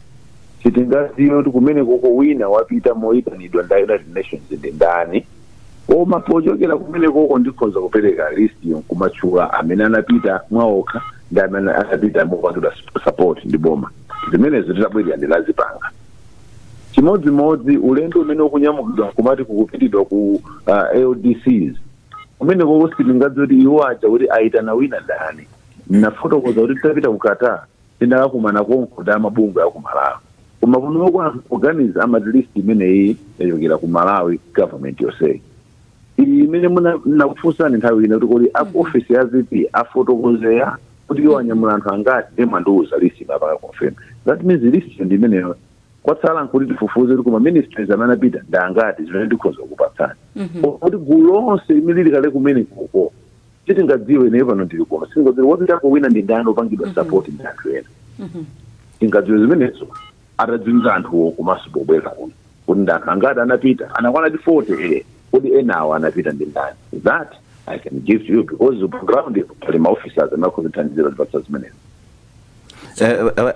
sitingadziwe kuti kumene koko wina wapita moyitanidwa nda United Nations ndi ndani. Koma pochokera kumene koko ndikhoza kupereka list nkumatchula amene anapita mwaokha ndi amene anapita mopangidwa support ndi boma. Zimenezo titabwerera ndinazipanga. Chimodzimodzi ulendo umene ukunyamukidwa nkumati kukupitidwa ku LDCs, kumene koko sitingadziwe kuti iwo aja kuti ayitana wina ndani. Nafotokoza kuti titapita ku Qatar tindakakumana konko ndi amabungwe aku Malawi, koma kunoko anthu kuganiza amati list imeneyi yachokera ku Malawi government yonseyi. Iyi imene nakufunsani nthawi ina kuti kodi aku office ya VP afotokozeya kuti iwo anyamula anthu angati, ndiye mwandiuza list imapanga confirm. That means list ndi imeneyo. Kwatsala nkuti tifufuze kuti kuma ministries amene apita ndi angati, zimene ndikhoza kukupatsani. Kuti gulu lonse limene lili kale kumene koko sitingadziwe. Ineyo pano ndili kuno, sitingadziwe wapitako wina ndi ndani opangidwa support ndi anthu ena. Tingadziwe zimenezo atadziwika anthuwo komanso pobwera kuno kuti ndi anthu angati anapita, anakwana ti 40, kodi enawo anapita ndi ndani? That I can give to you because pa ground pali ma officers amene akhoza kuthandizira kutipatsa zimenezo.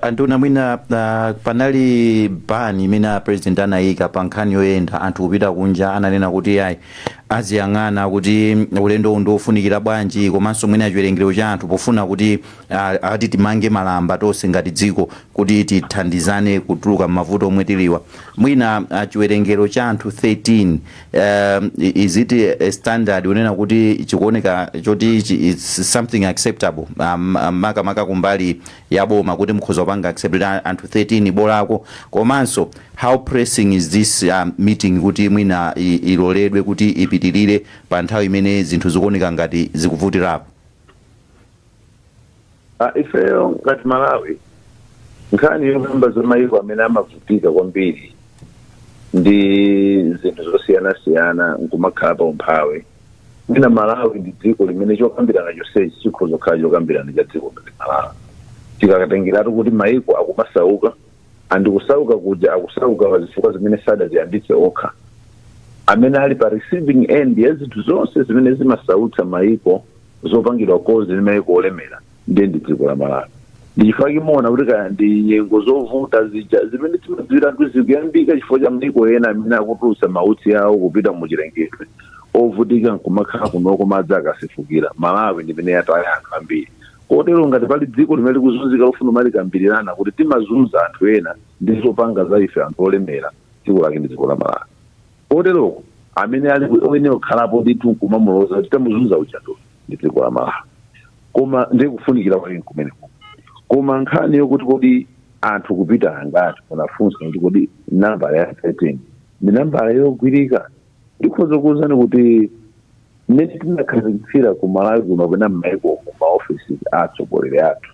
Anduna, mwina panali ban imene a president anayika pa nkhani yoyenda anthu kupita kunja. Ananena kuti ayi, aziyang'ana kuti ulendo uwu ndiofunikira bwanji, komanso mwina chiwerengero cha anthu, pofuna kuti ati timange malamba tonse ngati dziko kuti tithandizane kutuluka m'mavuto omwe tiliwa. Mwina chiwerengero cha anthu 13, is it a standard unena kuti chikuoneka choti it's something acceptable, makamaka kumbali ya boma, kuti mukhoza kupanga accept kuti anthu 13 bolako? Komanso how pressing is this meeting kuti mwina iloledwe kuti ipitirire pa nthawi imene zinthu zikuoneka ngati zikuvutirapo? Ah, ifeyo ngati Malawi, nkhani yokamba za mayiko amene amavutika kwambiri ndi zinthu zosiyanasiyana nkumakhala pa umphawi, mwina Malawi ndi dziko limene chokambirana chonsechi chikhoza kukhala chokambirana cha dziko ngati Malawi, tikakatengeratu kuti mayiko akumasauka, andikusauka kuja akusauka pa zifukwa zimene sadaziyambitse okha. Amene ali pa receiving end ya zinthu zonse zimene zimasautsa maiko, zopangidwa cause ndi maiko olemera, ndiye ndi dziko la Malawi. Ndi chifukwa chimaona kuti kaya ndi nyengo zovuta zija zimene timadziwira anthu zikuyambika chifukwa cha maiko ena amene akutulutsa mautsi awo kupita muchilengedwe, ovutika nkumakhala kunoko madzi akasefukira. Malawi ndi imene yataya anthu ambiri. Kotero ngati pali dziko limene likuzunzika, lofuna umalikambirana kuti timazunza anthu ena ndi zopanga za ife anthu olemera, dziko lake ndi dziko la Malawi. Koteroko amene ali oyenera kukhalapo ndithu nkumamuloza kuti tamuzunza uja ndi dziko la Malawi. Koma ndiye kufunikira kwake nkumeneko. Koma nkhani yokuti kodi anthu kupita angati, munafunsa kuti kodi nambala ya 13 ndi nambala yogwirika, ndikhoza kuwuzani kuti mmene tinakhazikitsira ku Malawi kuno kapena m'maikomo maofisi a atsogoleri athu,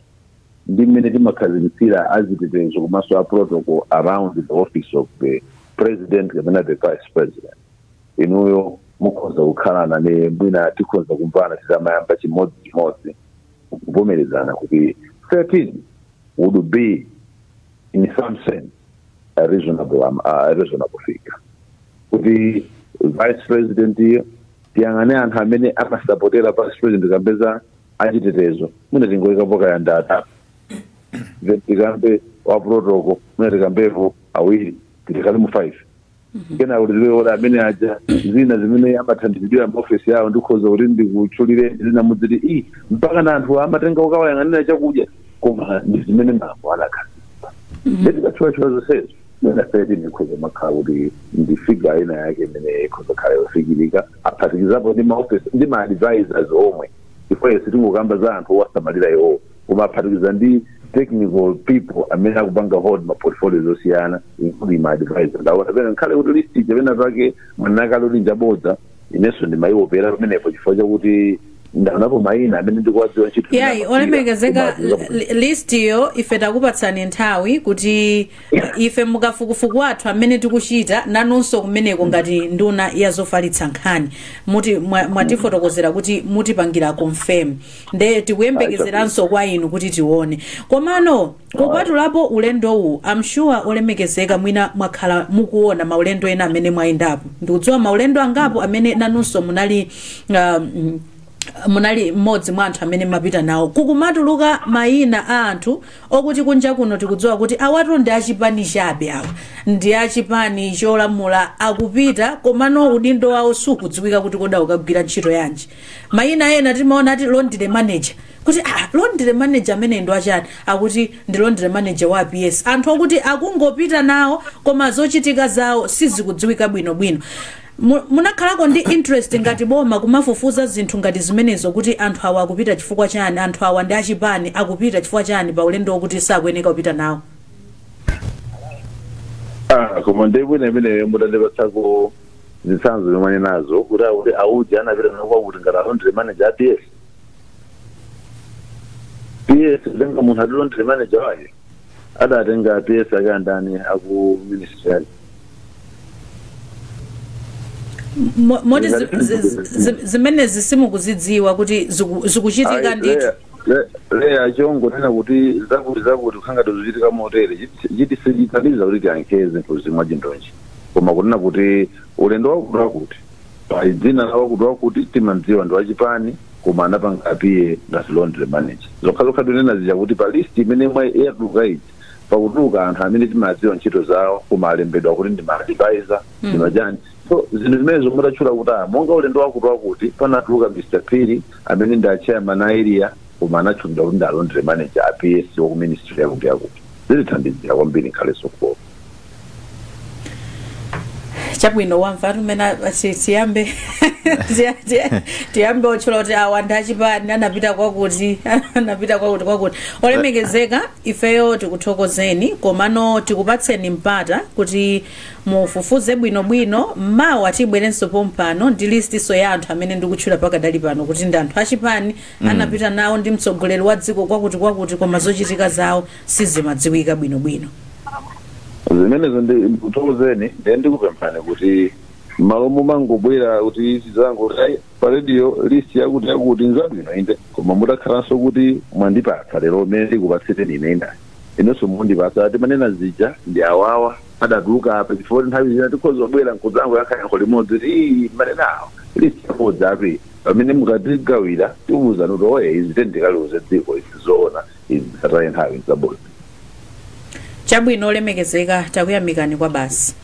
ndi mmene timakhazikitsira azitetezo komanso a protocol around the office of the president kapena the vice president, inuyo mukhoza kukhalana ne mwina tikhoza kumvana titamayamba chimodzi chimodzi kuvomerezana kuti 13 would be in some sense a reasonable figure. Kuti vice president iyo, tiyang'ane anthu amene amasapotera vice president, kapeza achitetezo mwina tingoyikapo kaya ndi atatu, then tikambe wa protocol mwina tikambepo awiri, tikhale mu 5. Kenako kuti tiwe amene aja zina zimene amathandizidwira maofesi yawo, ndikhoza kuti ndikutchulire zina mudziti i mpaka na anthu amatenga ukawayang'anira chakudya, koma ndi zimene mambo anakhazikitsa. Nditikatchulachula zonsezo, mwina 13 ikhoza makhala kuti ndi figure ina yake imene ikhoza khala yofikirika, aphatikizapo ndi maofesi ndi ma advisors omwe, chifukwa ife sitingokamba za anthu owasamalira iwowo, koma aphatikiza ndi technical people amene akupanga hold ma portfolios osiyana, including ma advisors. Ndaona pena nkhale kuti list ija pena pake mwanakale kuti njabodza, inenso ndimayiopera pamenepo chifukwa chakuti ndaonapo mayina amene ndikuwadziwa ntchito imene Yayi, amagwira, olemekezeka, koma list iyo ife takupatsani nthawi kuti ife mukafukufuku athu amene tikuchita, nanunso kumeneko ngati nduna ya zofalitsa nkhani muti mwatifotokozera kuti mutipangira confirm, nde tikuyembekezeranso kwa inu kuti tione. Komano kupatulapo ulendowu, I'm sure olemekezeka mwina mwakhala mukuona maulendo ena amene mwayendapo. Ndikudziwa maulendo angapo amene nanunso munali mmodzi mwa anthu amene mapita nawo, kukumatuluka mayina a anthu okuti kunja kuno tikudziwa kuti awatu ndi achipani chabe, awa ndi achipani cholamula, akupita komano udindo wawo sukudziwika kuti kodi ukagwira ntchito yanji. Mayina ena timaona ati laundry manager, kuti ah, laundry manager amene ndi achani? Akuti ndi laundry manager wa PS. Anthu okuti akungopita nawo koma zochitika zawo sizikudziwika bwinobwino. Munakhalako ndi interest ngati boma kumafufuza zinthu ngati zimenezo, kuti anthu awa akupita chifukwa chani, anthu awa ndi achipani, akupita chifukwa chani pa ulendo wokuti sakuyeneka kupita nawo? Ah, koma ndibwino imeneyo mutandipatsako zitsanzo zomwe nazo kuti akuti auja anapita nawo kwakuti ngati laundry manager a PS. PS kutenga munthu ati laundry manager wake, adatenga PS ake andani aku ministry yake? Moti zimenezi simukuzidziwa kuti zikuchitika ndithu? Leya, chongonena kuti zakuti zakuti kukhangati zochitika motere chiti sichithandiza kuti tiyankhe zinthu zimwe chindonji. Koma kunena kuti ulendo wakuti wakuti pali dzina la wakuti wakuti, timadziwa ndi wachipani, koma anapanga appear ngati laundry manager, zokha zokha tinena zija kuti pa list imene mwa yatuluka iji, pakutuluka anthu amene timadziwa ntchito zawo koma alembedwa kuti ndi ma advisor, ndi majani. So zinthu zimene zomwe kuti ah, monga ulendo wakuti wakuti panatuluka Mr Phiri amene ndi a chairman a area, koma anatchulidwa kuti ndi a laundry manager a PS waku ministry yakuti yakuti, zitithandizira kwambiri nkhalenso kubowa. Chabwino, wamva tumene tiyambe otchula kuti awa ndi achipani, anapita kwakuti, anapita kwakuti kwakuti. Olemekezeka, ifeyo tikuthokozeni, komano tikupatseni mpata kuti mufufuze bwinobwino. Mawa tibwerenso pompano ndi listiso ya anthu amene ndikutchula pakadali pano kuti ndi anthu achipani, anapita nawo ndi mtsogoleri wa dziko kwakuti kwakuti, koma zochitika zawo sizimadziwika bwinobwino. Zimenezo ndikuthokozeni. Ndiye ndikupemphani kuti malo mumangobwera kuti tizango kuti pa radio list yakuti yakuti, nzabwino inde, koma mutakhalanso kuti mwandipatsa lero imene ndikupatsireni ine inayi. Inonso mundipasa timanena zija ndi awawa adatuluka apa, chifukwa nthawi zina tikhoza kubwera nkuzango yankho limodzi kuti ii manena awo list yabodza api. Pamene mukatigawira, tiwuzani kuti oye, izi tendikaliuze dziko, izi zoona, izi zisataye nthawi, zabodza. Chabwino, olemekezeka, takuyamikani kwa basi.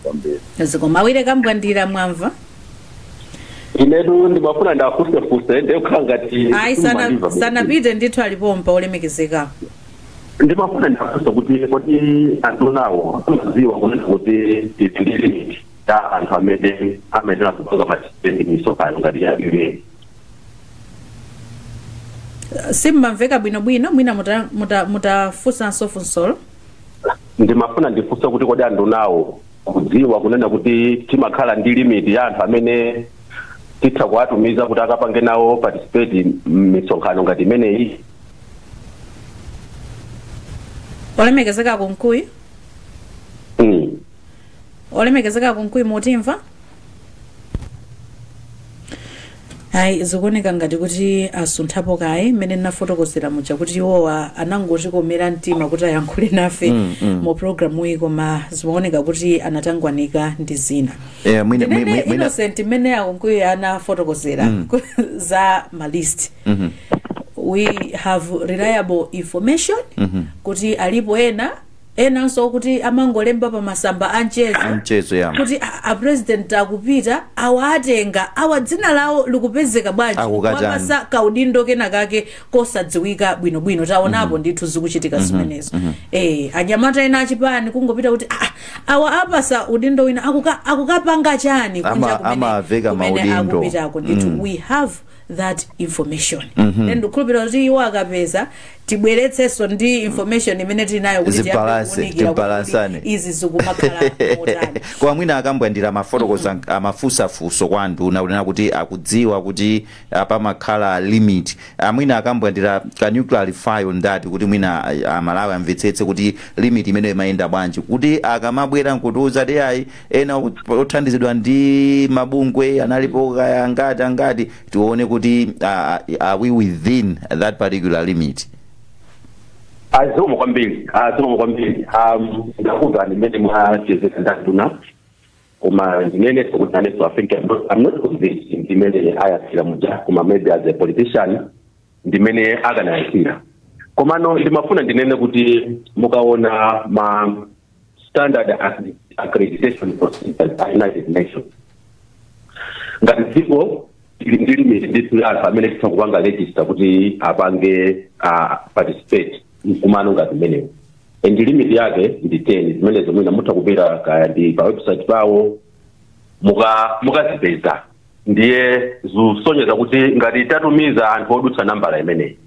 Kwambiri. Zikomo. Awire Kambwandira, mwamva? Inetu ndimafuna ndafunsefuse, ndekukhala ngati Ayi, simumandimva bwino. Sanapite ndithu, alipompa olemekezeka. Ndimafuna ndafunsa kuti kodi anthu nawo amadziwa kunena kuti tili ndi limit ya anthu amene amayenera kupanga participate misonkhano ngati ya UN? Simmamveka bwinobwino, mwina mutafunsanso funsolo. Ndimafuna ndifunse kuti kodi anthu nawo kudziwa kunena kuti timakhala ndi limit ya anthu amene titha kuwatumiza kuti akapange nawo participate m'misonkhano ngati imeneyi? Olemekezeka Kunkuyu? Olemekezeka Kunkuyu, mutimva? Ayi, zikuoneka ngati kuti asunthapo kaye. Mmene ndinafotokozera muja kuti iwowa anangotikomera mtima kuti ayankhule nafe mu programu iyi, koma zimaoneka kuti anatangwanika ndi zina. Mwina, ndinene mwina Innocent, mmene aKunkuyu anafotokozera za ma list, we have reliable information kuti alipo ena enanso kuti amangolemba pa masamba a mchezo amchezo ya kuti a president akupita, awa atenga awa, dzina lawo likupezeka bwanji? Akukachani. Wapasa kaudindo kena kake kosadziwika bwinobwino. Taonapo ndithu zikuchitika zimenezo. Anyamata ena achipani kungopita kuti ah, awa apasa udindo wina, akukapanga chani kunja Amaveka kumene maudindo. akupitako ndithu. We have that information. Then ndikukhulupirira kuti iwo akapeza, tibweretsenso ndi information imene tili nayo kuti tiyambe Zibalance, kuwunikira kuti tibalansane. izi zikumakhala motani. Kwa mwina akambwandira amafotokoza, amafunsafunso kwa nduna kunena kuti akudziwa kuti pamakhala limit. Amwina akambwandira, can you clarify on that, kuti mwina Amalawi amvetsetse kuti limit imene imayenda bwanji, kuti akamabwera nkutiuza ti ayi, ena othandizidwa ndi mabungwe analipo kaya angati angati, tione kuti are we within that particular limit? Zikomo kwambiri, zikomo kwambiri. Ndakumvani mmene mwachezeka ndanduna, koma ndinene kuti nanenso I think I'm not convinced ndimene ayatsira muja, koma maybe as a politician ndimene akanayatsira. Komano ndimafuna ndinene kuti mukaona ma standard accreditation procedures a United Nations, ngati dziko tili ndi limit ndithu ya anthu amene titha kupanga register kuti apange participate mkumano ngati umenewu, and limit yake ndi 10. Zimenezo mwina mutha kupita kaya ndi pa website pawo, mukazipeza. Ndiye zisonyeza kuti ngati tatumiza anthu odutsa nambala imeneyi,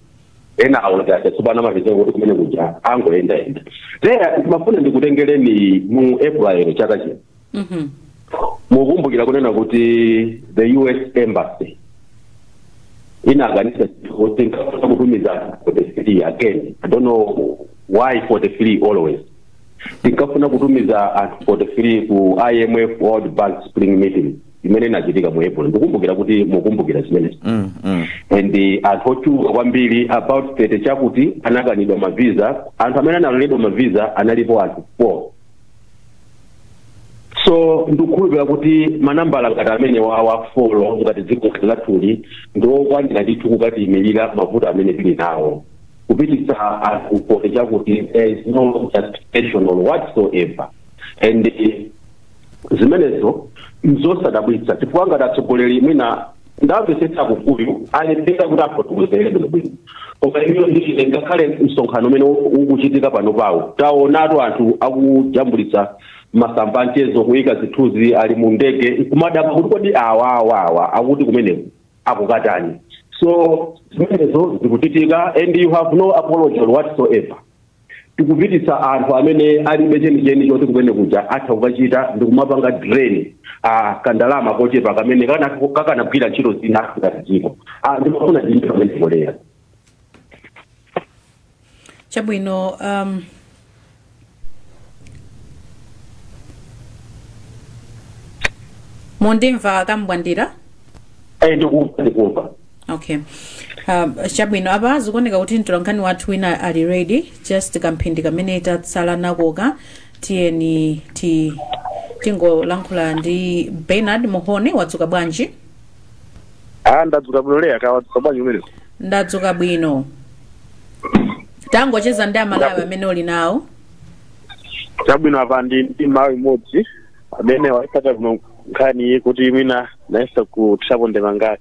ena awo ndi achatsopano, amapezeka kuti kumene kuja angoyendayenda. There ndimafuna ndikutengereni mu April chaka chino. Mukumbukira kunena kuti the US Embassy inakanisa kuti nkafuna kutumiza anthu 43. Again, I don't know why 43 always. Tinkafuna kutumiza anthu 43 ku IMF World Bank Spring Meeting imene inachitika mu April. Ndikumbukira kuti mukumbukira zimenezi. And anthu ochuluka kwambiri, about 30 chakuti, anakanidwa mavisa. Anthu amene analoledwa mavisa analipo anthu 4. So ndikukhulupirira kuti manambala ngati amene wawa four, ngati dziko ngati lathuli, ndiokwanira ndithu kukatiyimirira mavuto amene tili nawo. Kupititsa anthu 40 chakuti, there is no justification or whatsoever, and zimenezo nzosadabwitsa, chifukwa ngati atsogoleri, mwina ndamvetsetsa Kunkuyu alephera kuti afotokozere bwinobwino, koma iyo ndine ngakhale msonkhano umene ukuchitika pano pawo, taonatu anthu akujambulitsa masamba amchezo, kuyika zithunzi ali mu ndege, nkumadabwa kuti kodi awa awa awa akuti kumeneko akukatani? So zimenezo zikuchitika and you have no apology or whatsoever. Tikupititsa anthu amene alibe chenicheni choti kumene kuja atha kukachita, ndikumapanga drain kandalama kochepa kamene kakanagwira ntchito zina ngati dziko. Ndimafuna ndime pamene kolera. Chabwino, mundimva, Kambwandira? Eh, ndikumva, ndikumva. Okay. Chabwino, apa zikuoneka kuti mtolankhani wathu wina ali ready. Just kamphindi kamene tatsala nakoka, tiyeni tingolankhula ndi Bernard Muhone. Wadzuka bwanji? Ah, ndadzuka bwino Leya, kaya wadzuka bwanji kumeneko? Ndadzuka bwino. Tangocheza ndi Amalawi amene uli nawo. Chabwino, apa ndi Mmalawi mmodzi amene waipata kuno nkhani iyi kuti mwina nayesa kuthirapo ndemanga.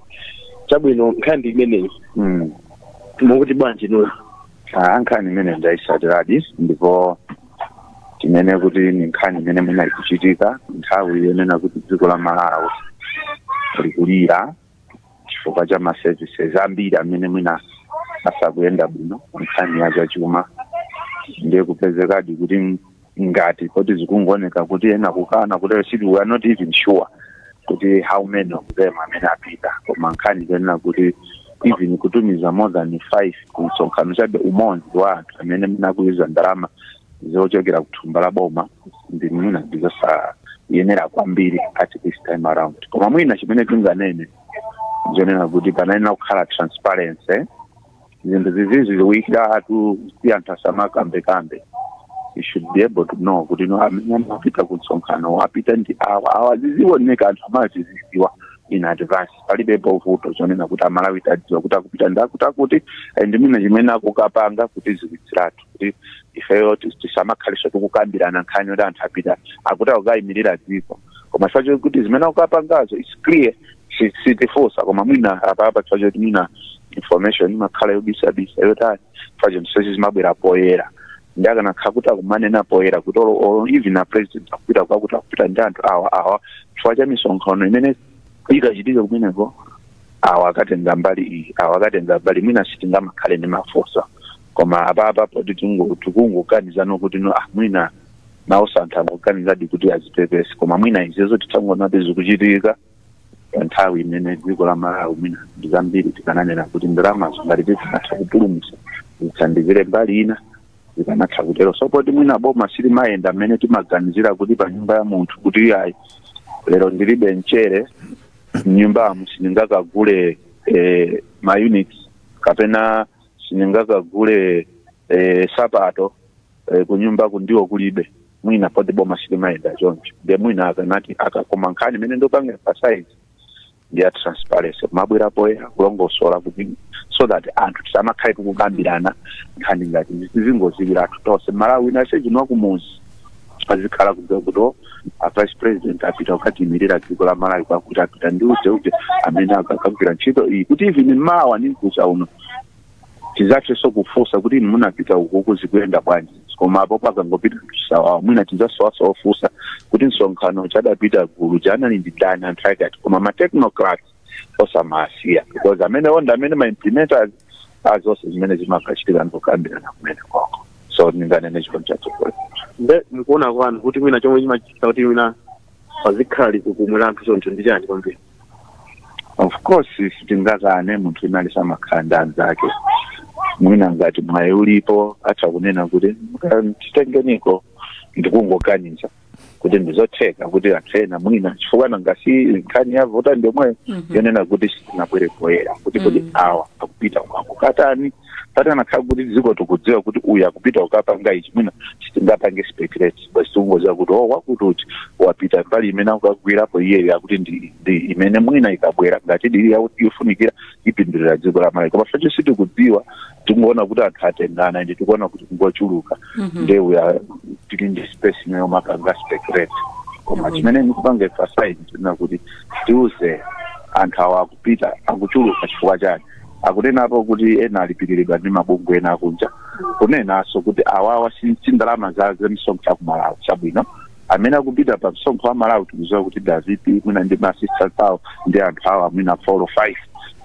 Chabwino, nkhani ndi imeneyi. Mukuti bwanji inuyo? Ah, nkhani imene ndayisatiradi, ndipo tinene kuti ni nkhani imene mwina ikuchitika nthawi yonena kuti dziko la Malawi likulira chifukwa cha ma services ambiri amene mwina asakuyenda bwino, nkhani ya zachuma. Ndiye kupezekadi kuti ngati poti zikungooneka kuti ena kukana kutero, siti, we are not even sure kuti how many of them amene apita. Koma nkhani yonena kuti even kutumiza more than five ku msonkhano chabe umodzi wa anthu amene mwina akuyuza ndalama zochokera kuthumba la boma, ndi mwina ndizosayenera kwambiri at this time around. Koma mwina chimene tinganene njonena kuti panayenera kukhala transparency. Zinthu zizizi ziwikiratu si anthu asamakambekambe. You should be able to know kuti no, amene amapita ku msonkhano apita ndi awa, awa, zizioneka, anthu amazizidziwa in advance. Palibepo vuto zonena kuti Amalawi tadziwa kuti akupita ndi akuti akuti, and mwina chimene akukapanga kuti ziwitsiratu kuti ifeyo tisamakhaliso tikukambirana nkhani yoti anthu apita akuti akukayimirira dziko, koma chifukwa chokuti zimene akukapangazo is clear, sitifunsa. Koma mwina apapa chifukwa choti mwina information imakhala yobisabisa yotani, chifukwa chinthu sezi zimabwera poyera, ndi akanakhala kuti akumanena poyera kuti olo even a president akupita kwakuti, akupita ndi anthu awa awa, chifukwa cha misonkhano imene ikachitika kumeneko, awa akatenga mbali iyi, awa akatenga mbali, mwina sitingamakhale ndi mafunso. Koma apapa poti tikungoganizano kuti no, ah, mwina nawonso anthu angoganizadi kuti azipepese. Koma mwina izizo titsangonabe zikuchitika pa nthawi imene dziko la Malawi mwina ndi zambiri tikananena kuti ndalamazo ngati tikanatha kupulumutsa zithandizire mbali ina, zikanatha kutero. So poti mwina boma silimayenda mmene timaganizira kuti pa nyumba ya munthu kuti ayi, lero ndilibe mchere mnyumbamo, sindingakagule ma units kapena sindingakagule sapato kunyumba kundiwo kulibe. Mwina poti boma silimayenda choncho, ndiye mwina akanati akakoma. Nkhani imene ndopanga emphasize ndi ya transparency, kumabwera poyera kulongosola kuti so that anthu tisamakhale tikukambirana nkhani ngati zizingoziwiratu tonse. Malawi wina sechino kumuzi azikhala kudziwa kuti oh, a vice president apita kukatiyimirira dziko la Malawi kwakuti, apita ndi uje uje amene akagwira ntchito iyi, kuti even mawa ni mkucha uno tizathenso kufunsa kuti inu munapita ukuku, zikuyenda bwanji? Koma apo pakangopita mchisawawa, mwina tidzasowaso ofunsa kuti msonkhano chadapita gulu chanali ndi ndani, anthu ake ati. Koma ma technocrats osamasiya, because amene onda amene ma implementers azonse zimene zimakachitika ndikukambirana kumene koko. So ndinganene chikondi chatsogolo. Nde mkuona kwanu kuti mwina chomwe chimachititsa kuti mwina pazikhala likukumwe la anthu choncho ndi chani kwambiri? Of course sitingakane, munthu wina alisamakhala ndi anzake. Mwina ngati mwayi ulipo atha kunena kuti titengeniko. Ndikungoganiza kuti ndizotheka kuti anthu ena mwina chifukwa nangasi nkhani yavuta ndiomwe yonena kuti sitinabwere poyera kuti awa akupita akukatani. Patanakhala kuti dziko tikudziwa kuti uyu akupita kukapanga ichi, mwina sitingapange speculate, basi tikungodziwa kuti oh, wakuti uti wapita mbali imene akukagwirapo iyeyo, akuti ndi imene mwina ikabwera ngati ili yofunikira ipindulira dziko la Malawi. Koma facho sitikudziwa, tingoona kuti anthu atengana, ende tikuona kuti kungochuluka, nde we are tili ndi space imene yomapanga speculate. Koma chimene ndikupanga emphasize tinena kuti tiuze anthu awa akupita akuchuluka chifukwa chani. Akunenapo kuti ena alipiriridwa ndi mabungwe ena akunja, kunenanso kuti awawa si ndalama za misonkho ya ku Malawi. Chabwino, amene akupita pa msonkho wa Malawi tikudziwa kuti da VP mwina ndi ma assistant awo ndi anthu awa mwina 4 or 5,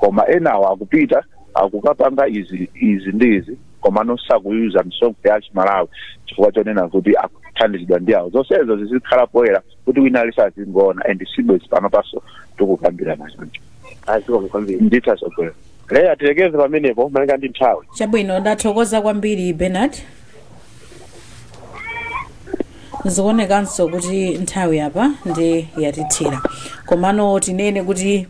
koma enawo akupita akukapanga izi, izi ndi izi, koma nosakuyuza misonkho ya Chimalawi chifukwa chonena kuti akuthandizidwa ndi awo. Zonsezo zizikhala poyera kuti wina alisazingoona, and sibwezi pano paso tikukambirana choncho. Azikomo kwambiri. Ndithu asogolera. Leya, tilekeze pamenepo malinga ndi nthawi. Chabwino, ndathokoza kwambiri Bernard. Zikuonekanso kuti nthawi apa ndi yatithira, komano tinene kuti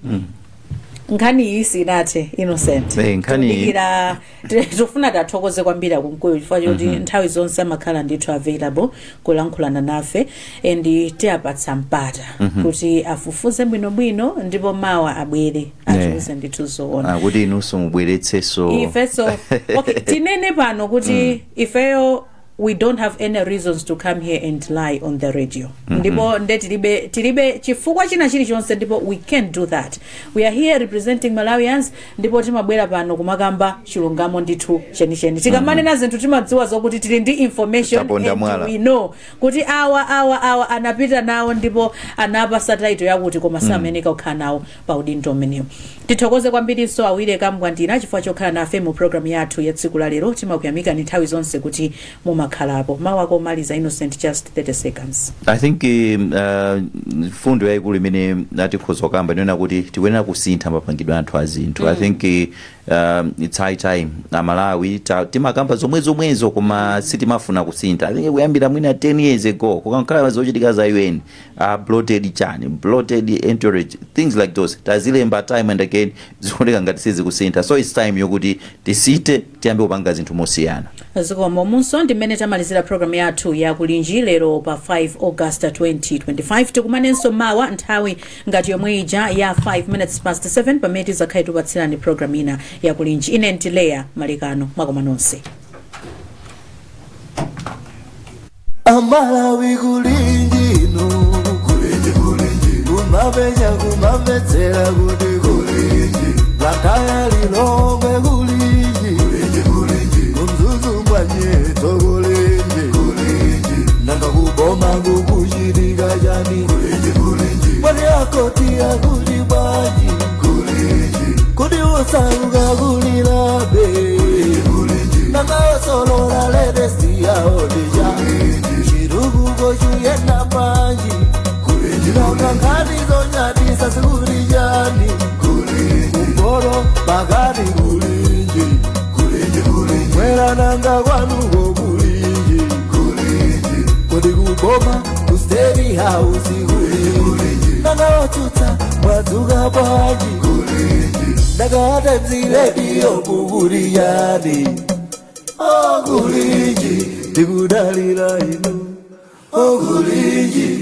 Nkhani iyi sinathe, Innocent. Nkhani iyi- Tikudikira, tikufuna tathokoze kwambiri aKunkuyu chifukwa choti nthawi zonse amakhala ndithu available kulankhulana nafe, and tiyapatsa mpata kuti afufuze bwinobwino ndipo mawa abwere atiuze ndithu zoona. Kuti inunso mubweretsenso. Ifeso, okay, tinene pano kuti ifeyo we don't have any reasons to come here and lie on the radio, ndipo nde tilibe chifukwa china chilichonse, ndipo we can't do that. We are here representing Malawians, ndipo timabwera pano kumakamba chilungamo ndithu chenicheni. Tikamanena zinthu, timadziwa zokuti tili ndi information Taponda and mwala. we know kuti awa anapita nawo ndipo anapasa title yakuti, koma sameneka kukhala nawo pa udindo umenewu. Tithokoze kwambirinso awire Kambwandira chifukwa chokhala nafe mu programu yathu ya tsiku la lero. Timakuyamikani nthawi zonse kuti mumakhalapo. Mawu ako omaliza, Innocent, just 30 seconds. I think fundo yayikulu imene natikhoza kukamba ndiyona kuti tikuyenera kusintha mapangidwe anthu azinthu. I think it's high time Amalawi timakamba zomwe zomwezo koma sitimafuna kusintha. I think kuyambira mwina 10 years ago kukakhala zochitika za UN, bloated chani, bloated entourage, things like those, tazilemba time and again, zikuoneka ngati sizikusintha. So it's time yokuti tisinthe, tiyambe kupanga zinthu mosiyana. Zikomo. Munso ndimene tamalizira programu yathu ya Kulinji lero pa 5 August 2025. Tikumanenso mawa nthawi ngati yomwe ija ya 5 minutes past 7, pamene tizakhale tikupatsirani programu ina ya Kulinji. Ine ndiLeya Malekano, mwakoma nonse. Amalawi, kulinji inu, kulinji, kulinji, kumapenya kumamvetsera kuti kulinji, Blantyre, Lilongwe, kulinji, kulinji, kulinji, kuMzuzu mwanyeto, kulinji, kulinji, nanga kuboma kukuchitika chani? Kulinji, kulinji, mwani akoti akuti bwanji? Kulinji, kuti usauka kulilabe? Kulinji, nanga osolola latest yaodija chirukuko chuyenda panji? Nanga nkhani zonyadisa zikuli chani? Kumporo pakati, kulinji, mwera nanga kwanuko, kulinji, kuti kuboma ku State House, kulinji, nanga otsutsa mwadzuka bwanji? Nanga Times Radio kukuli yani? Oh, kulinji, tikudalira inu. Oh, kulinji.